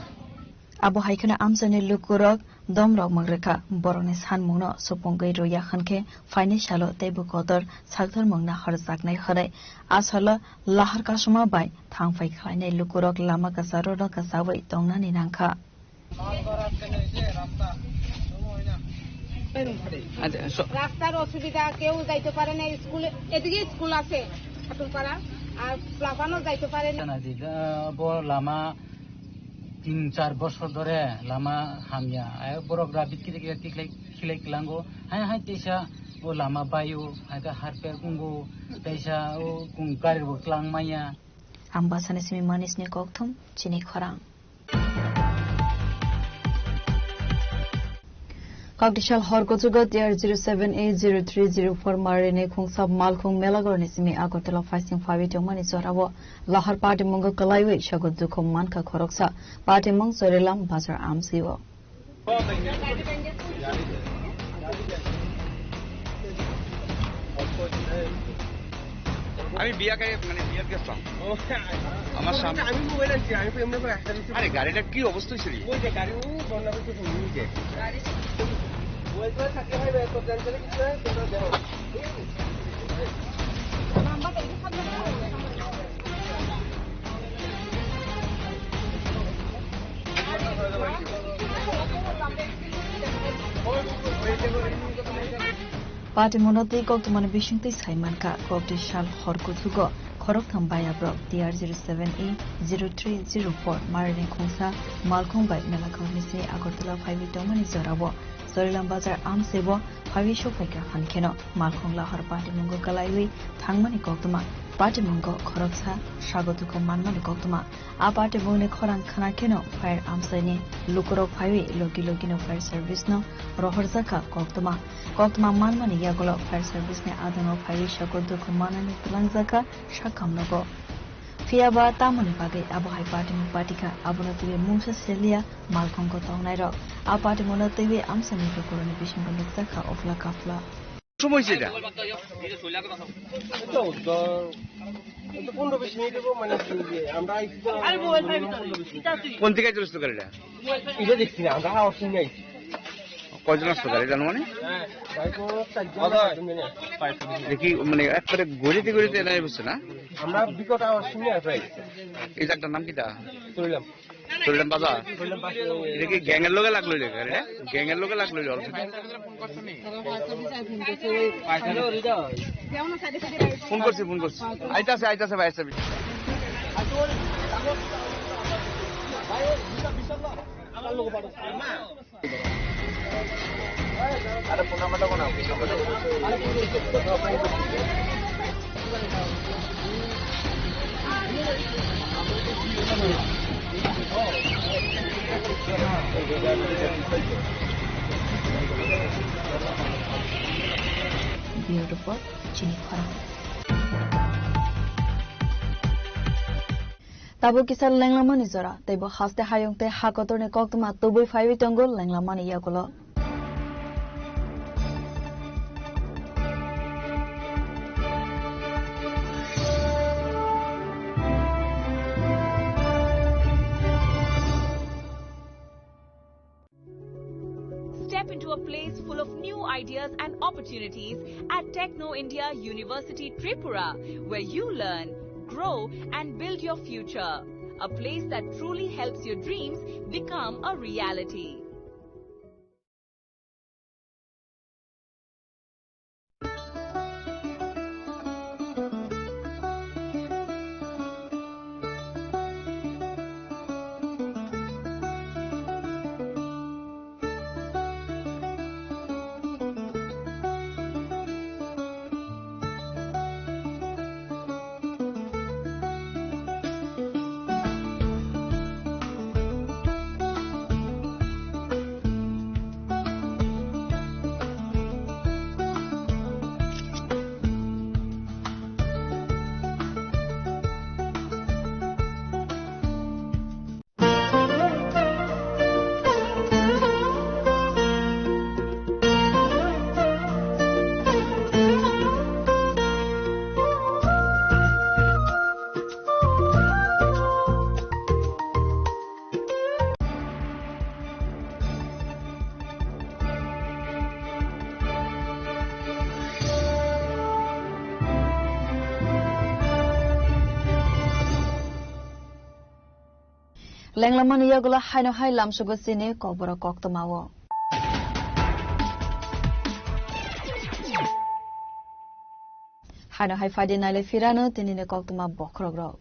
Abo hai kheno amchaini lukurok domrok mwng rwkha, borokni sanmungno supungwi rwya hwnkhe phainai salo teibo kotor saktormungno horjaknai hwnwi. A salo lahar kasuma bai thangphai khlainai lukurok lama kwcharo rwngkha chawi tongnani nangkha. আচ্ছা, স- রাস্তার অসুবিধা, কেউ যাইতে পারে না স্কুলে, এদিকে স্কুল আছে খাতুনপাড়া, আর প্লাবানও যাইতে পারে না। জানা যে, আহ, বড় লামা তিন চার বছর ধরে লামা হামিয়া। আয় বড় গ্রাফিক কিরে কিরে তিখলাই খিলাই কিলাঙ্গো। হায় হায় তেসা ও লামা বায়ু, হায় তা হারপের কুঙ্গো, তেসা ও কুং গাড়ি বো কিlang maya. Ang bwsani simi manisni kokthum chini khorang. Kokdisal hor kuchugo T R zero seven A zero three zero four marini khungsa malkhung Melagorni simi Agartala phaising phawi tongmani jorao lahar patimungo kwlaiwi sago dukhu mankha khoroksa patimung Chorilam Bazar amsio. আমি বিয়া খাই, মানে, বিয়াত গেছিলাম। ও, আমার সামনে আমি মোবাইল আনছি, আমি তো এমনি করে আসতে দিচ্ছি। আরে, গাড়িটা কি অবস্থা হয়েছিল? ওই যে গাড়ি, ও বন্যা করছে, ওই যে। গাড়ি ওই করে থাকতে হয়, তো জানতে কিছু হয়, তোমরা যাও। Patimungno twi koktwmani bisingtwi sai mankha, kokdisal hor kuchugo khoroktham bayabrok T R zero seven A zero three zero four marini khungsa malkhung bai Melakhorni se Agartala phaiwi tongmani jorao Chorilam Bazar amsebo phaiwi sokphaikha, hwnkheno malkhung lahar patimungo kwlaiwi thangmani koktwma, patimungo khoroksa sago dukhu manmani koktwma. A patimungni khorang khna kheno fire amchaini lukurok phaiwi logi logino fire service no rohorjakha koktwma. Koktwma manmani yagulo fire service ni adongo phaiwi sago dukhu manani twlangjakha sakhamnogo. Phiya ba tamoni bagwi abo hai patimung patikha, abono twiwi mungsa seliya malkhungko tongnairok. A patimungno twiwi amchaini lukurokni bisingo nukjakha ofla kafla. সময় হয়েছে এটা? এই তো, ধর, এই তো পনেরো বিশ মিনিট হবো, মানে, কি যে আমরা আইছি তো, পনেরো বিশ মিনিট। কোন দিকে চলেছিল গাড়িটা? এটা দেখছি না, আমরা আওয়াজ শুনে আইছি। কয়জন আসতো গাড়ি জানো মানে? গাড়ি তো চারজন, পাঁচজন মিলে। এটা কি মানে একবারে গড়িতে গড়িতে এনে বসছে না? আমরা বিকট আওয়াজ শুনে আসি। এই জায়গাটার নাম কিটা? চললাম। চললাম বাজার। এটা কি গ্যাংয়ের লগে লাগলো রে গাড়িটা? গ্যাংয়ের লগে লাগলো রে অলরেডি। ফোন করছি, ফোন করছি। আইতাছে, আইতাছে ভাই, আইতাছে। Bureau Report, Chini Khorang. Tabuk kisa lenglamani jora, teibo haste hayung tei hakotorni koktwma tubui phaiwi tongo lenglamani yagulo. Step into a place full of new ideas and opportunities at Techno India University Tripura, where you learn, grow, and build your future. A place that truly helps your dreams become a reality. Lenglamani yagulo haino hai lamsugo chini kokborok koktwmao. Haino hai phaidi naile phirano tinini koktwma bokhorokrok.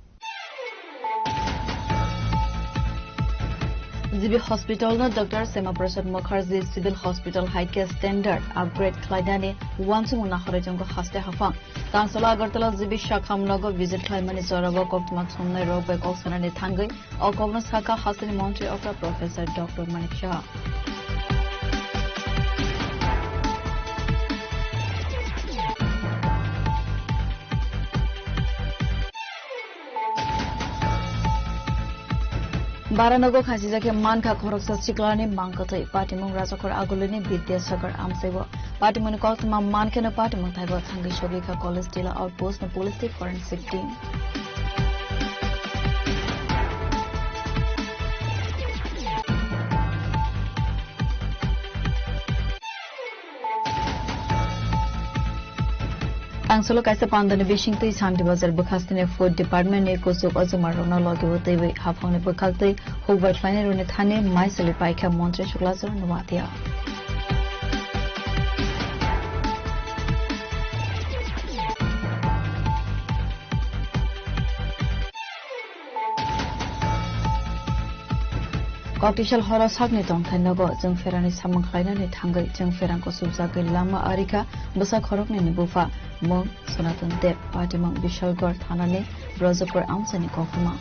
G B Hospital no Doctor Shyama Prasad Mukherjee Civil Hospital hai khe standard upgrade khlainani uansukmung nahorwi tongo haste haphang. Tangsalo Agartala G B Shakham nogo visit khlaimani jorao koktwma thumnai rok bai kok sanani thangwi o kokno sakha hasteni montri okra Professor Doctor Manik Saha. Baranogo khasijakhe mankha khoroksa siklani mangkwthwi patimung Rajakhor Agulini Vidyasagar amsaibo. Patimungni koktwma mankheno patimung thaibo thangwi sogwikha College Tila Outpost ni police tei forensic team. Tangsalo kaisa pandani bisingtwi Shanti Bazar bwkhastini Food Department ni kuchuk ojomarokno logi o twiwi haphangni bwkhaktwi hukbai khlainairokni thani maisali paikha Montri Suklachar Noatia. Koktisal horo sakni tongthai nogo chwng pherani samung khlainani thangwi chwng pherang kuchukjagwi lama arikha bwsa khoroknwini bupha mung Sanatan Deb patimung Bishalgarh thanani Brajapur amchaini koktwma.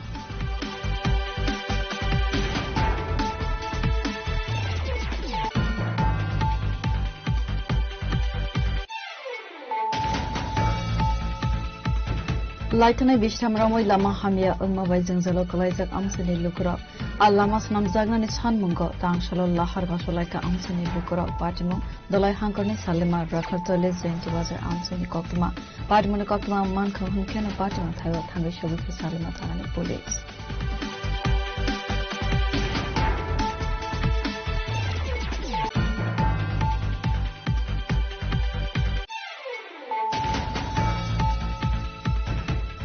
Laithanai bishtham romwi lama hamya wngma bai jwngjalo kwlaijak amchaini lukurok. A lama swnamjaknani sanmungo tangsalo lahar basolaikha amchaini lukurok. Patimung Dolai Hangkorni Salima Rakhartoli Jainti Bazar amchaini koktwma. Patimungni koktwma mankha hwnkheno patimung thaio thangwi sogwikha Salima thanani police.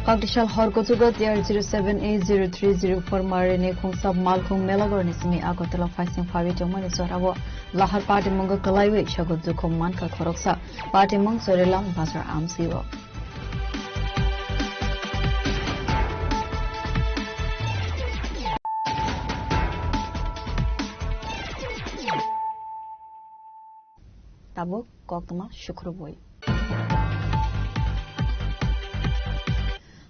Koktisal hor kuchugo T R zero seven A zero three zero four marini khungsa malkhung Melagorni simi Agartala phaising phawi tongmani jorao lahar patimungo kwlaiwi sogo dukhum mankha khoroksa. Patimung Chorilam Bazar amsio. Tabuk koktwma sukrubwi.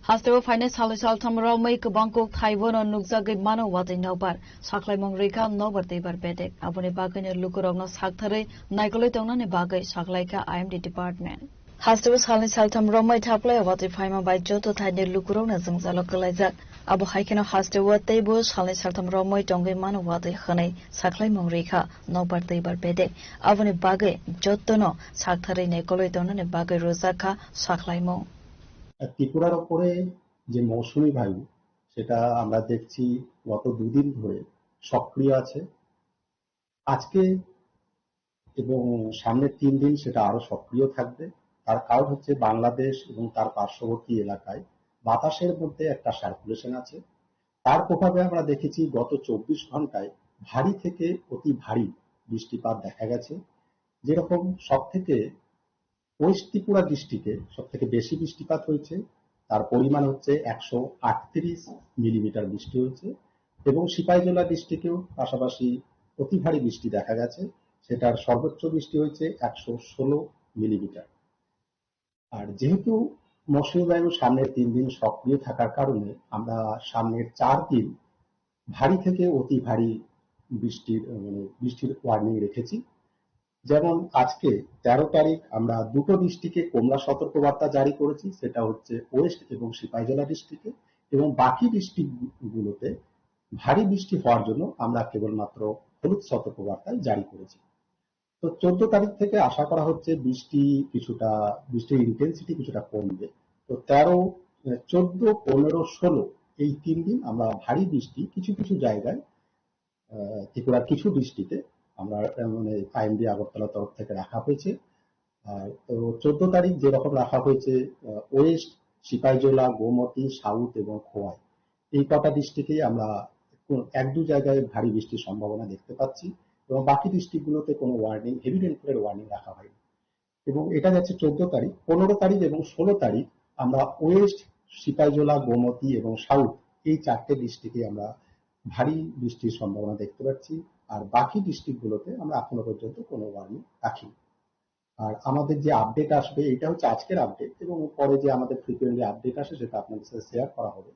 Hasteo phainai salni saltham romwi kwbang kok thaibono nukjagwi mano watwi nokbar. Sakhlaimung rwikha nokbar twibar bedek. Aboni bagwino lukurokno saktharwi naikolwi tongnani bagwi saklaikha I M D department. Hasteo salni saltham romwi thaplai watwi phaima bai joto thaini lukurokno jwngjalo kwlaijak. Abo hai kheno hasteo teibo salni saltham romwi tongwi mano watwi hwnwi sakhlaimung rwikha nokbar twibar bedek. Aboni bagwi jotono saktharwi naikolwi tongnani bagwi rwjakha sakhlaimung. ত্রিপুরার ওপরে যে মৌসুমী বায়ু, সেটা আমরা দেখছি গত দুদিন ধরে সক্রিয় আছে। আজকে এবং সামনের তিন দিন সেটা আরো সক্রিয় থাকবে। তার কারণ হচ্ছে বাংলাদেশ এবং তার পার্শ্ববর্তী এলাকায় বাতাসের মধ্যে একটা সার্কুলেশন আছে। তার প্রভাবে আমরা দেখেছি গত চব্বিশ ঘন্টায় ভারী থেকে অতি ভারী বৃষ্টিপাত দেখা গেছে। যেরকম সব থেকে ওয়েস্ট ত্রিপুরা ডিস্ট্রিক্টে সব থেকে বেশি বৃষ্টিপাত হয়েছে, তার পরিমাণ হচ্ছে একশো আটত্রিশ মিলিমিটার বৃষ্টি হয়েছে এবং সিপাহীজলা ডিস্ট্রিক্টেও পাশাপাশি অতি ভারী বৃষ্টি দেখা গেছে, সেটার সর্বোচ্চ বৃষ্টি হয়েছে একশো ষোলো মিলিমিটার। আর যেহেতু মৌসুমী বায়ু সামনের তিন দিন সক্রিয় থাকার কারণে আমরা সামনের চার দিন ভারী থেকে অতি ভারী বৃষ্টির, মানে, বৃষ্টির ওয়ার্নিং রেখেছি। যেমন আজকে তেরো তারিখ আমরা দুটো ডিস্ট্রিক্টে কমলা সতর্কবার্তা জারি করেছি, সেটা হচ্ছে ওয়েস্ট এবং সিপাহীজলা ডিস্ট্রিক্টে, এবং বাকি ডিস্ট্রিক্টগুলোতে ভারী বৃষ্টি হওয়ার জন্য আমরা কেবলমাত্র হলুদ সতর্কবার্তা জারি করেছি। তো চোদ্দ তারিখ থেকে আশা করা হচ্ছে বৃষ্টি কিছুটা, বৃষ্টির ইন্টেন্সিটি কিছুটা কমবে। তো তেরো, চোদ্দ, পনেরো, ষোলো এই তিন দিন আমরা ভারী বৃষ্টি কিছু কিছু জায়গায়, আহ, ত্রিপুরার কিছু ডিস্ট্রিক্টে আমরা, আহ, মানে, আইএমডি আগরতলা তরফ থেকে রাখা হয়েছে। আর তো চোদ্দ তারিখ যেরকম রাখা হয়েছে, আহ, ওয়েস্ট, সিপাহীজলা, গোমতী, সাউথ এবং খোয়াই, এই কটা ডিস্ট্রিক্টেই আমরা এক দুই জায়গায় ভারী বৃষ্টির সম্ভাবনা দেখতে পাচ্ছি এবং বাকি ডিস্ট্রিক্টগুলোতে কোনো ওয়ার্নিং, হেভি রেইনফলের ওয়ার্নিং রাখা হয়নি। এবং এটা যাচ্ছে চোদ্দ তারিখ, পনেরো তারিখ এবং ষোলো তারিখ আমরা ওয়েস্ট, সিপাহীজলা, গোমতী এবং সাউথ, এই চারটে ডিস্ট্রিক্টে আমরা ভারী বৃষ্টির সম্ভাবনা দেখতে পাচ্ছি। আর বাকি ডিস্ট্রিক্টগুলোতে আমরা এখনো পর্যন্ত কোনো ওয়ার্নিং রাখিনি। আর আমাদের যে আপডেট আসবে, এটা হচ্ছে আজকের আপডেট, এবং পরে যে আমাদের ফ্রিকোয়েন্টলি আপডেট আসে, সেটা আপনাদের সাথে শেয়ার করা হবে।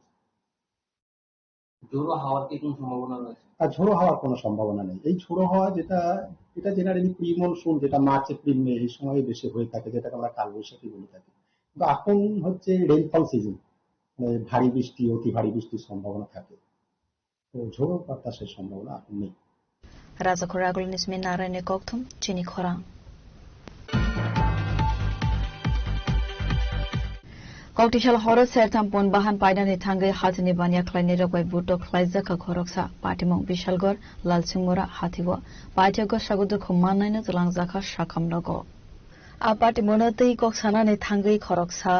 ঝোড়ো হাওয়ার কি কোনো সম্ভাবনা রয়েছে? আর ঝোড়ো হাওয়ার কোনো সম্ভাবনা নেই। এই ঝোড়ো হাওয়া যেটা, এটা জেনারেলি প্রি মনসুন, যেটা মার্চ, এপ্রিল, মে, এই সময় বেশি হয়ে থাকে, যেটাকে আমরা কালবৈশাখী বলে থাকি। কিন্তু এখন হচ্ছে রেইনফল সিজন, মানে ভারী বৃষ্টি, অতি ভারী বৃষ্টির সম্ভাবনা থাকে। তো ঝোড়ো বাতাসের সম্ভাবনা এখন নেই। Rajakhor agulni simi Naraini kokthum chini khorang. Koktisal horo sertham pon bahan painani thangwi hatini baniya khlainai rok bai buto khlaijakha khoroksa patimung Bishalgor Lalsingmura hatio paithakgo sago dukhu mannaino twlangjakha sakham nogo. A patimungno twi kok sanani thangwi khoroksa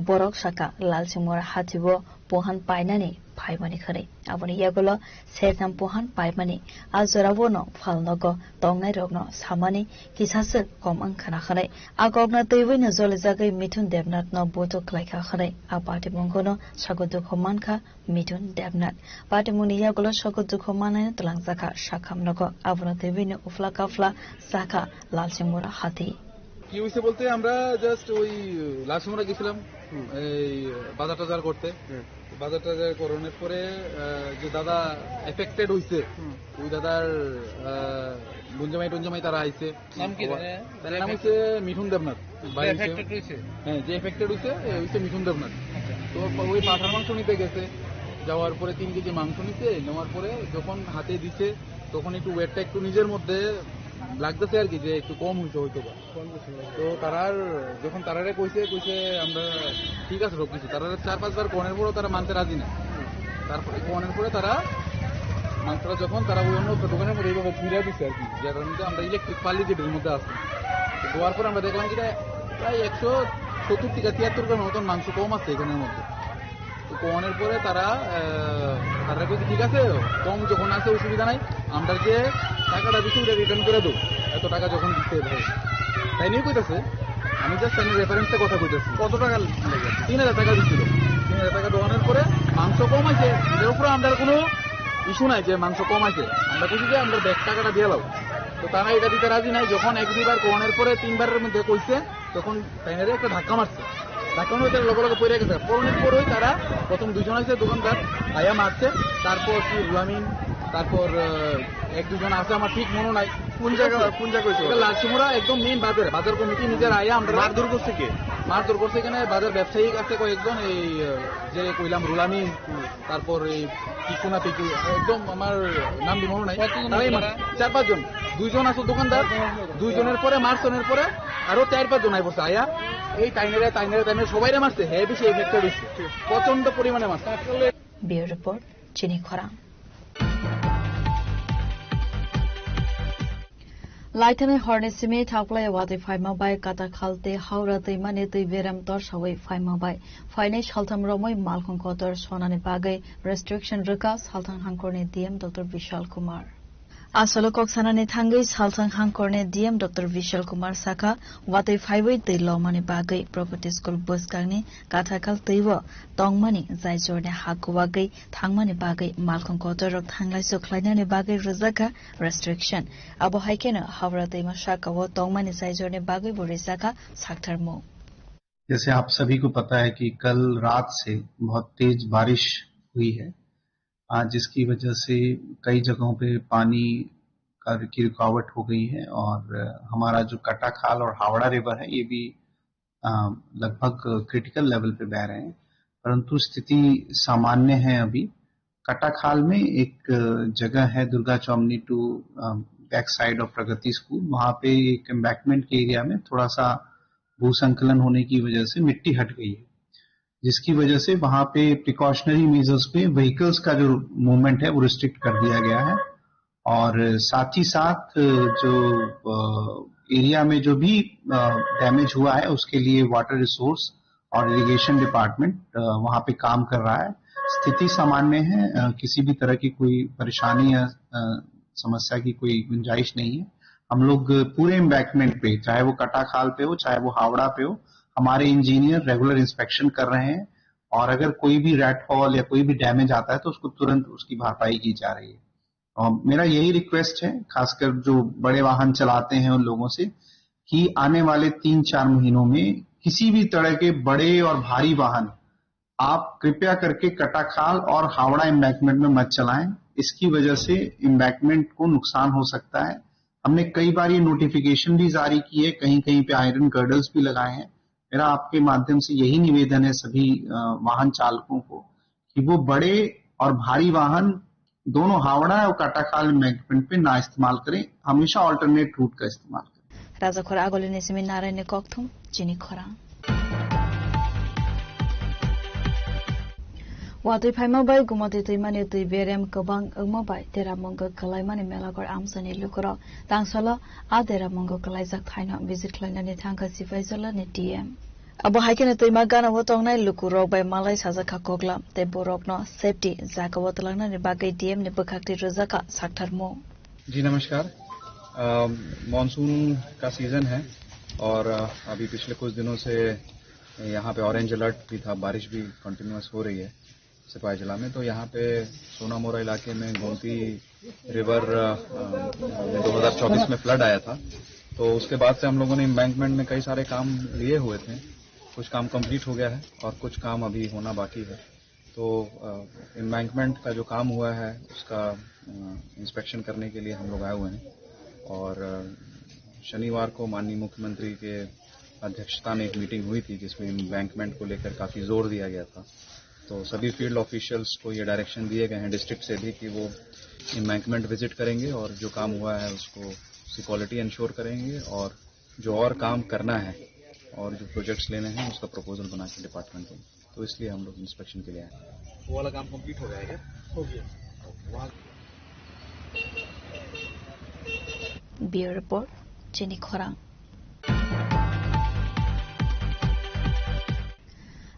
borok saka Lalsingmura hatio pohan painani phaimani khwnwi. Aboni yagulo sertham pohan paimani a jorao no phalnogo tongnai rokno samani kisaswk kom wngkhana hwnwi. A kokno twiwi no jolijagwi Mithun Debnath no buto klaikha hwnwi a patimungno sago dukhu mankha Mithun Debnath. Patimungni yagulo sago dukhu mannaino twlangjakha sakham nogo. Abono twiwi no ufla kafla sakha Lalsingmura hati. কি হয়েছে বলতে আমরা জাস্ট ওই লালসিমরা গেছিলাম এই বাজার টাজার করতে। বাজার টাজার করানোর পরে আহ, যে দাদা এফেক্টেড হইছে ওই দাদার আহ, বোনজামাই টোনজামাই তারা আইছে। নাম কি জানে? তার নাম হচ্ছে মিঠুন দেবনাথ। বাড়ি হচ্ছে- হ্যাঁ, যে এফেক্টেড হইছে এ হইছে মিঠুন দেবনাথ। তো ওই পাঠার মাংস নিতে গেছে, যাওয়ার পরে তিন কেজি মাংস নিতে নেওয়ার পরে যখন হাতে দিছে তখন একটু ওয়েটটা একটু নিজের মধ্যে লাগতেছে আর কি, যে একটু কম হইছে হয়তো বা। তো তারার যখন তারারে কইছে, কইছে আমরা ঠিক আছে সব কিছু, তারা চার পাঁচবার কনের পরেও তারা মানতে রাজি না। তারপরে কনের পরে তারা মাংসটা যখন তারা ওই অন্য একটা দোকানের মধ্যে এইভাবে ফিরে দিচ্ছে আর কি, যার কারণে আমরা ইলেকট্রিক পালি যেটার মধ্যে আছে। তো দেওয়ার পরে আমরা দেখলাম যেটা প্রায় একশো সত্তর থেকে তিয়াত্তর গ্রামের মতন মাংস কম আছে এখানের মধ্যে। তো কমানোর পরে তারা আহ, তারা বলছে ঠিক আছে, কম যখন আছে অসুবিধা নাই, আমরা যে টাকাটা দিচ্ছি ওটা রিটার্ন করে দেবো, এত টাকা যখন দিচ্ছে ভাই। তাই নিয়ে কইতাছে, আমি জাস্ট আমি রেফারেন্সে কথা কইতাছি। কত টাকা? তিন হাজার টাকা দিচ্ছিল। তিন হাজার টাকা দেওয়ানোর পরে মাংস কম আছে, এর উপরে আমরা কোনো ইস্যু নাই যে মাংস কম আছে। আমরা বলছি যে আমরা ব্যাগ টাকাটা দিয়ে দাও। তো তারা এটা দিতে রাজি নাই। যখন এক দুইবার কমানোর পরে তিনবারের মধ্যে কইছে, তখন তাইনারে একটা ধাক্কা মারছে। ধাক্কা মারতে লগে লগে পড়ে গেছে। পড়ানোর পরেই তারা প্রথম দুইজন আছে দোকানদার, আয়া মারছে। তারপর কি রুলামিন, তারপর আহ, এক দুজন আছে, আমার ঠিক মনে নাই। কোন জায়গা, কোন জায়গা হয়েছে? এটা লালসিমুড়া একদম মেইন বাজারে, বাজার কমিটি নিজের আয়া আমরা মারধর করছে কে? মারধর করছে এখানে বাজার ব্যবসায়ী আছে কয়েকজন, এই আহ, যে কইলাম রুলামিন, তারপর এই পিকু না পিকু, একদম আমার নাম দিয়ে মনে নাই। কতজন তারাই ছিল মার-, তারা? চার পাঁচজন, দুইজন আছে দোকানদার, দুইজনের পরে মারছনের পরে আরো চার পাঁচজন আই পড়ছে আয়া, এই টাইনারে টাইনারে টাইনারে সবাইরে মারছে, হ্যাঁ বেশি এফেক্টেড হইছে, প্রচন্ড পরিমাণে মারছে। Bureau Report, Chini Khorang. Laithani horni simi thaklai watwi phaima bai Katakhal tei Howrah twimani twi beram torsawi phaima bai phainai saltham romwi malkhung kotor sonani bagwi restriction rwkha Salthang Hangkorni D M Doctor Bishal Kumar. Asolo kok sanani thangwi Salthang Hangkorni D M Doctor Bishal Kumar sakha, watwi phaiwi twi lomani bagwi Pragati School bwskangni Katakhal twibo tongmani jai jorni ha kubagwi thangmani bagwi malkhung kotorrok thanglaisu khlainani bagwi rwjakha restriction. Abo hai kheno Howrah twima sakao tongmani jai jorni bagwibo rwjakha saktharmung. जैसे आप सभी को पता है कि कल रात से बहुत तेज बारिश हुई है, आ, जिसकी वजह से कई जगहों पे पानी का, की रुकावट हो गई है और हमारा जो कटाखाल और हावड़ा रिवर है, ये भी आ, लगभग क्रिटिकल लेवल पे बह रहे हैं, परंतु स्थिति सामान्य है अभी। कटाखाल में एक जगह है दुर्गा चौमनी टू बैक साइड ऑफ प्रगति स्कूल, वहाँ पे एक एम्बैंकमेंट के एरिया में थोड़ा सा भू संकलन होने की वजह से मिट्टी हट गई है, जिसकी वजह से वहाँ पे प्रिकॉशनरी मेजर्स पे व्हीकल्स का जो मूवमेंट है वो रिस्ट्रिक्ट कर दिया गया है। और साथ ही साथ जो एरिया में जो भी डैमेज हुआ है उसके लिए वाटर रिसोर्स और इरिगेशन डिपार्टमेंट वहाँ पे काम कर रहा है। स्थिति सामान्य है, अ, किसी भी तरह की कोई परेशानी या, अ, समस्या की कोई गुंजाइश नहीं है। हम लोग पूरे एम्बैंकमेंट पे, चाहे वो कटाखाल पे हो, चाहे वो हावड़ा पे हो, हमारे इंजीनियर रेगुलर इंस्पेक्शन कर रहे हैं और अगर कोई भी रैट फॉल या कोई भी डैमेज आता है, तो उसको तुरंत उसकी भरपाई की जा रही है। और मेरा यही रिक्वेस्ट है, खासकर जो बड़े वाहन चलाते हैं उन लोगों से, कि आने वाले तीन चार महीनों में किसी भी तरह के बड़े और भारी वाहन आप कृपया करके कटाखाल और हावड़ा एम्बैंकमेंट में मत चलाएं। इसकी वजह से एम्बैंकमेंट को नुकसान हो सकता है। हमने कई बार ये नोटिफिकेशन भी जारी की है, कहीं-कहीं पे आयरन गर्डर्स भी लगाए हैं। मेरा आपके माध्यम से यही निवेदन है सभी, अ, वाहन चालकों को कि वो बड़े और भारी वाहन दोनों हावड़ा और कटाखाल एम्बैंकमेंट पे ना इस्तेमाल करें, हमेशा ऑल्टरनेट रूट का इस्तेमाल करें। Rajakhor Agoli ni simi Narayan ni kokthum chini khorang. Watwi phaima bai Gumati twimani twi berem kwbang wngma bai Dera Mungo kwlaimani Melagor amchaini lukurok tangsalo a Dera Mungo kwlaijak thaino visit khlainani thangkha Sipaijala ni D M. Abo hai kheno twima gana o tongnai lukurok bai malai sajak kha koklam tei borokno safety jaga o twlangnani bagwi D M ni bwkhak twi rwjak kha saktharmung. जी नमस्कार। अम, मानसून का सीजन है और, अ, अभी पिछले कुछ दिनों से यहाँ पे ऑरेंज अलर्ट भी था, बारिश भी कंटिन्यूअस हो रही है सिपाही जिला में। तो यहाँ पे सोनामोरा इलाके में गोमती रिवर, अ, अ, दो हज़ार चौबीस में फ्लड आया था, तो उसके बाद से हम लोगों ने एम्बैंकमेंट में कई सारे काम लिए हुए थे। कुछ काम कंप्लीट हो गया है और कुछ काम अभी होना बाकी है। तो, अ, एम्बैंकमेंट का जो काम हुआ है, उसका, अ, इंस्पेक्शन करने के लिए हम लोग आए हुए हैं। और, अ, शनिवार को माननीय मुख्यमंत्री के अध्यक्षता में एक मीटिंग हुई थी, जिसमें एम्बैंकमेंट को लेकर काफ़ी जोर दिया गया था। तो सभी फील्ड ऑफिशियल्स को ये डायरेक्शन दिए गए हैं डिस्ट्रिक्ट से भी कि वो एम्बैंकमेंट विजिट करेंगे और जो काम हुआ है, उसको उसकी क्वालिटी इंश्योर करेंगे और जो और काम करना है और जो प्रोजेक्ट्स लेने हैं, उसका प्रपोजल बना के डिपार्टमेंट को, तो इसलिए हम लोग इंस्पेक्शन के लिए आए हैं। वो वाला काम कंप्लीट हो गया है क्या? हो गया। वहाँ Bureau Report, Chini Khorang.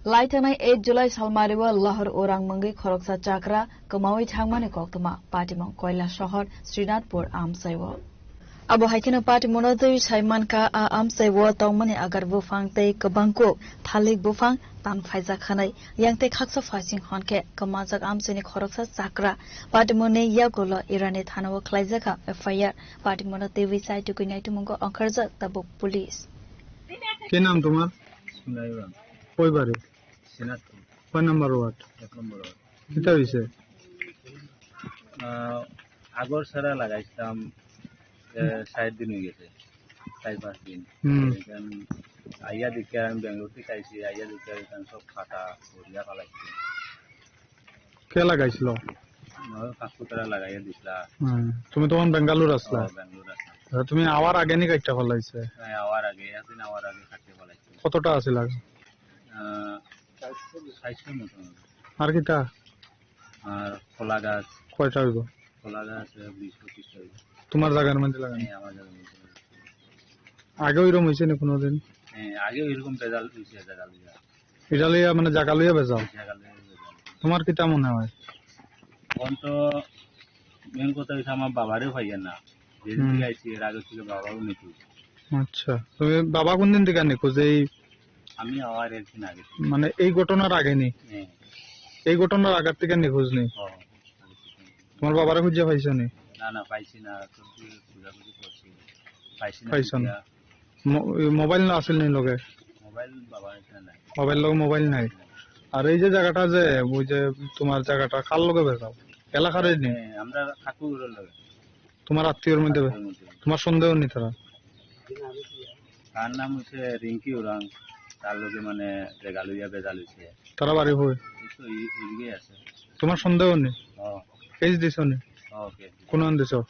Lai thangnai eight July salmario Lahar Urang mungwi khoroksa chakra kwmawi thangmani koktwma Patimung Koilasohor Srinathpur amchaio. Abo hai kheno Patimungno twi sai mankha a amchaio tongmani agar buphang tei kwbangkuk thalik buphang tan phaijak khanai. Yang tei khaksa phaising hwn khe kwmajak amchaini khoroksa chakra Patimungni yagulo Irani thanao khlaijakha F I R. Patimungno twi sai tugwi naitumungo ongkharjak tabuk police. কি নাম তোমার? সুনাই উরাং। কই বাড়ি? সিনাজপুর। কয় নম্বর ওয়ার্ড? এক নম্বর ওয়ার্ড। কিতা হইছে? আহ, আগর সারা লাগাইছিলাম, এ, ষাট দিন হয়ে গেছে, চার পাঁচ দিন। হুম। এখন আইয়া দেখি আমি ব্যাঙ্গালোর থেকে আইছি, আইয়া দেখি এখানে সব ফাটা করিয়া ফালাইছি। কে লাগাইছিল? আমার কাকু তারা লাগাইয়া দিছিলা। হুম। তুমি তখন বেঙ্গালোর আসলা? ও, ব্যাঙ্গালোর আসলাম। আচ্ছা, তুমি আওয়ার আগে নি কাটটা ফালাইছে? হ্যাঁ, আওয়ার আগে, একদিন আওয়ার আগে কাটতে ফালাইছি। কতটা আছিল আগে? আহ, চারশো মতো। আর কিতা? আর কলা গাছ। কয়টা হইব? কলা গাছ বিশ পঁচিশটা হইব। তোমার জায়গার মধ্যে লাগানো? হ্যাঁ, আমার জায়গার মধ্যে। আগে ওইরকম হয়েছে না কোনোদিন? হ্যাঁ, আগে ওইরকম ভেজাল হয়েছে, জায়গা লইয়া। এটা লইয়া মানে জায়গা লইয়া ভেজাল? জায়গা লইয়া ভেজাল। তোমার কিতা মনে হয়? এখন তো মেন কথা হচ্ছে আমার বাবারেও পাইয়া না। যেদিন হুম। থেকে আইছি, এর আগে থেকে বাবাও নিখোঁজ। আচ্ছা, তুমি বাবা কোন দিন থেকে নিখোঁজ? এই আমি আবার একদিন আগে থেকে। মানে এই ঘটনার আগে নেই? হ্যাঁ। এই ঘটনার আগের থেকে নিখোঁজ নেই? হ্যাঁ। তোমার বাবারে খুঁজে পাইছো নি? না, না, পাইছি না। সবজি খোঁজাখুঁজি করছি। পাইছি না পাইছো না? খুঁজিয়া। মো-, এই মোবাইল না আছিল নি লগে? মোবাইল বাবার এখানে নাই। বাবার লগে মোবাইল নাই। আর এই যে জায়গাটা যে, ওই যে তোমার জায়গাটা কার লগে বেচাও? এলাকার নি? হ্যাঁ, আমরা ঠাকুরের লগে। তোমার আত্মীয়র মধ্যে? আত্মীয়র মধ্যে। তোমার সন্দেহ নি তারা? তার নাম হচ্ছে রিঙ্কি উরাং। তার লগে মানে জায়গা লইয়া ভেজাল হইছে। তারা বাড়ি কই? এই তো এই, এইদিকে আছে। তোমার সন্দেহ নি? ও। কেস দিছো নি? ও, কেস দিছি। কোন আন দিছো?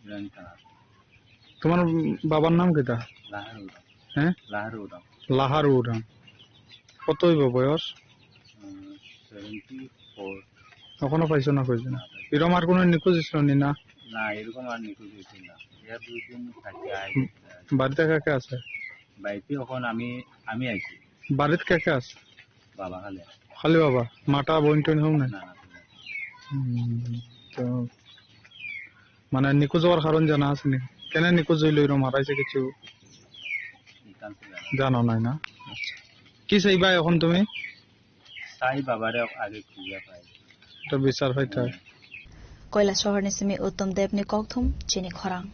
ইরানি থানা। তোমার বাবার নাম কিতা? লাহারু উরাং। হ্যাঁ? লাহারু উরাং। লাহারু উরাং। কত হইব বয়স? উম, সেভেন্টি ফোর। এখনো পাইছো না কইছো? না, পাইছি না। এরকম আর কোনো নিখোঁজ ছিল নি না? না, এরকম আর নিখোঁজ হয়েছে না। এর দুই দিন থাকে, আগে হুম। থাকে। বাড়িতে কে কে আছে? বাড়িতে এখন আমি, আমি আইছি। বাড়িতে কে কে আছে? বাবা খালি। খালি বাবা, মাটা বইন টইন হোক না? না, না, না। হুম, তো মানে নিখোঁজ হওয়ার কারণ জানা আছে নি? কেন নিখোঁজ হইল এরকম হারাইছে কিছু জানো নাই না? আচ্ছা। কি চাইবা এখন তুমি? চাই বাবারে আগে খুঁজে পাই। এটা বিচার হইতে হয়। কৈলাসহরni simi Uttom Debni kokthum chini khorang.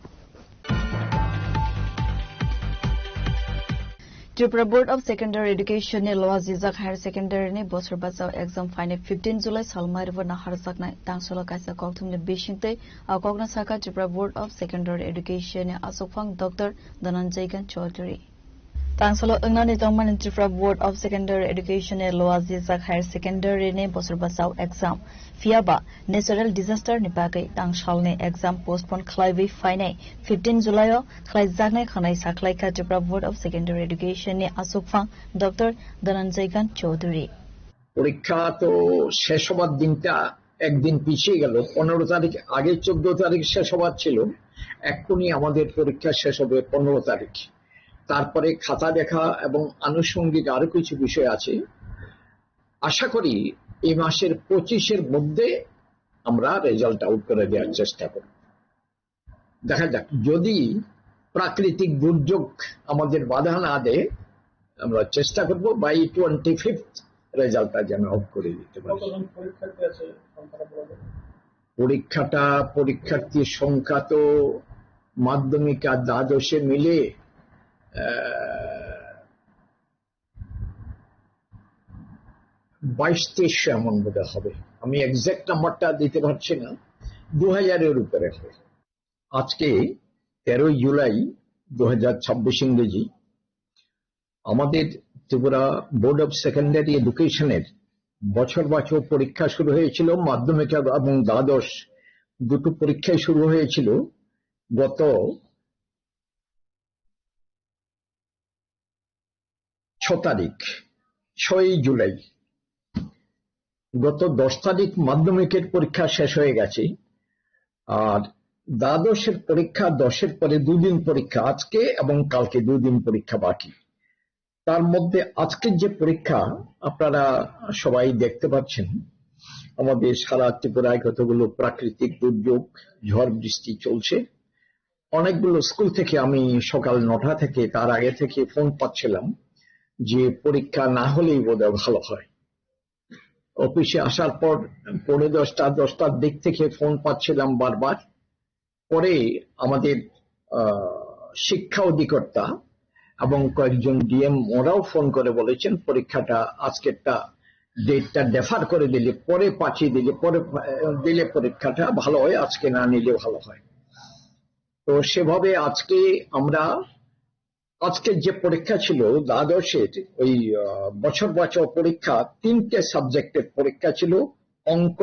Tripura Board of Secondary Education ni loa jijak higher secondary ni bosor bachao exam phainai fifteen July sal mairbo naharjaknai tangsalo kaisa kokthumni bisingtwi a kokno sakha Tripura Board of Secondary Education ni asokphang Doctor Dhananjay Khan Chaudhary. Tangsalo wngnani tongmani Tripura Board of Secondary Education ni loa jijak higher secondary ni bosor bachao exam. Phiyaba natural disaster ni bagwi tangsalni exam postpone khlaiwi phainai fifteen July o khlaijaknai hwnwi sakhlaikha Tripura Board of Secondary Education ni asokphang Doctor Dhananjay Khan Chaudhary. পরীক্ষা তো শেষ হবার দিনটা একদিন পিছিয়ে গেল, পনেরো তারিখ, আগে চোদ্দ তারিখ শেষ হবার ছিল, এক্ষুনি আমাদের পরীক্ষা শেষ হবে পনেরো তারিখ। তারপরে খাতা দেখা এবং আনুষঙ্গিক আরো কিছু বিষয় আছে। আশা করি এই মাসের পঁচিশের মধ্যে আমরা রেজাল্ট আউট করে দেওয়ার চেষ্টা করব। দেখা যাক, যদি প্রাকৃতিক দুর্যোগ আমাদের বাধা না দেয়, আমরা চেষ্টা করব বাই টোয়েন্টি ফিফথ রেজাল্টটা যেন আউট করে দিতে পারি। কতজন পরীক্ষার্থী আছে সংখ্যাটা বলা যায়? পরীক্ষাটা, পরীক্ষার্থীর সংখ্যা তো মাধ্যমিক আর দ্বাদশে মিলে, আহ, বাইশ তেইশশো এমন বোধহয় হবে। আমি এক্সাক্ট নাম্বারটা দিতে পারছি না, দু হাজারের উপরে হবে। আজকে তেরোই জুলাই দু হাজার ছাব্বিশ ইংরেজি, আমাদের ত্রিপুরা বোর্ড অফ সেকেন্ডারি এডুকেশনের বছর বাছু পরীক্ষা শুরু হয়েছিল, মাধ্যমিক এবং দ্বাদশ দুটো পরীক্ষাই শুরু হয়েছিল গত ছ তারিখ, ছয়ই জুলাই। গত দশ তারিখ মাধ্যমিকের পরীক্ষা শেষ হয়ে গেছে, আর দ্বাদশের পরীক্ষা, দশের পরে দুদিন পরীক্ষা, আজকে এবং কালকে দুদিন পরীক্ষা বাকি। তার মধ্যে আজকের যে পরীক্ষা আপনারা সবাই দেখতে পাচ্ছেন, আমাদের সারা ত্রিপুরায় কতগুলো প্রাকৃতিক দুর্যোগ, ঝড় বৃষ্টি চলছে। অনেকগুলো স্কুল থেকে আমি সকাল নটা থেকে, তার আগে থেকে ফোন পাচ্ছিলাম যে পরীক্ষা না হলেই বোধহয় ভালো হয়। অফিসে আসার পর পৌনে দশটা, দশটার দিক থেকে ফোন পাচ্ছিলাম বারবার। পরে আমাদের, আহ, শিক্ষা অধিকর্তা এবং কয়েকজন ডিএম ওরাও ফোন করে বলেছেন পরীক্ষাটা আজকেরটা ডেটটা ডেফার করে দিলে, পরে পাঠিয়ে দিলে, পরে, আহ, দিলে পরীক্ষাটা ভালো হয়, আজকে না নিলে ভালো হয়। তো সেভাবে আজকে আমরা, আজকে যে পরীক্ষা ছিল দ্বাদশের ওই, আহ, বছর বাছাও পরীক্ষা, তিনটে সাবজেক্টের পরীক্ষা ছিল, অঙ্ক,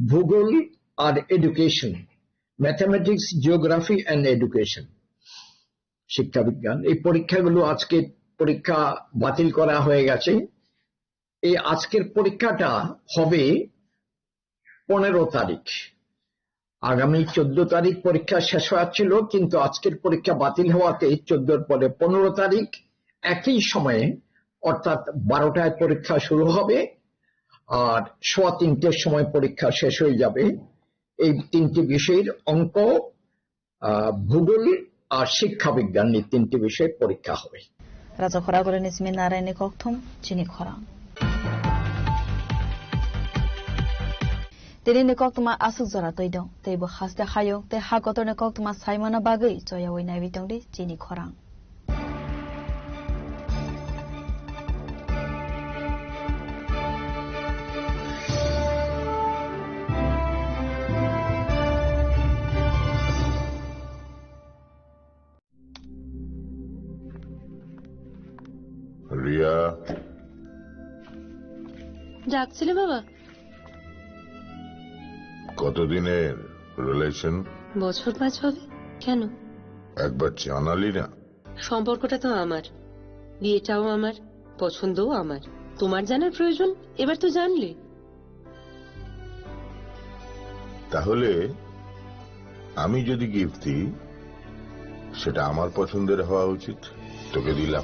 ভূগোল আর education, mathematics, geography and education, শিক্ষাবিজ্ঞান। এই পরীক্ষাগুলো আজকে পরীক্ষা বাতিল করা হয়ে গেছে। এই আজকের পরীক্ষাটা হবে পনেরো তারিখ। আগামী চোদ্দ তারিখ পরীক্ষা শেষ হওয়ার ছিল, কিন্তু আজকের পরীক্ষা বাতিল হওয়াতে চোদ্দর পরে পনেরো তারিখ একই সময়ে, অর্থাৎ বারোটায় পরীক্ষা শুরু হবে আর সোয়া তিনটের সময় পরীক্ষা শেষ হয়ে যাবে। এই তিনটি বিষয়ের অঙ্ক, আহ, ভূগোল আর শিক্ষাবিজ্ঞান নিয়ে তিনটি বিষয়ে পরীক্ষা হবে। Raja Khoragulini simi Naraini kokthum chini khorang. Tini ni koktuma aswk jora twi dong, tei bo haste hayung tei ha kotor ni koktuma saimano bagwi choyawi naiwi tongdi chini khorang. Riya. ডাকছিলে বাবা? কতদিনের রিলেশন? বছর পাঁচ হবে। কেন? একবার জানালি না। সম্পর্কটা তো আমার, বিয়েটাও আমার, পছন্দও আমার। তোমার জানার প্রয়োজন, এবার তো জানলে। তাহলে আমি যদি গিফট দিই, সেটা আমার পছন্দের হওয়া উচিত। তোকে দিলাম,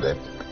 দেখ।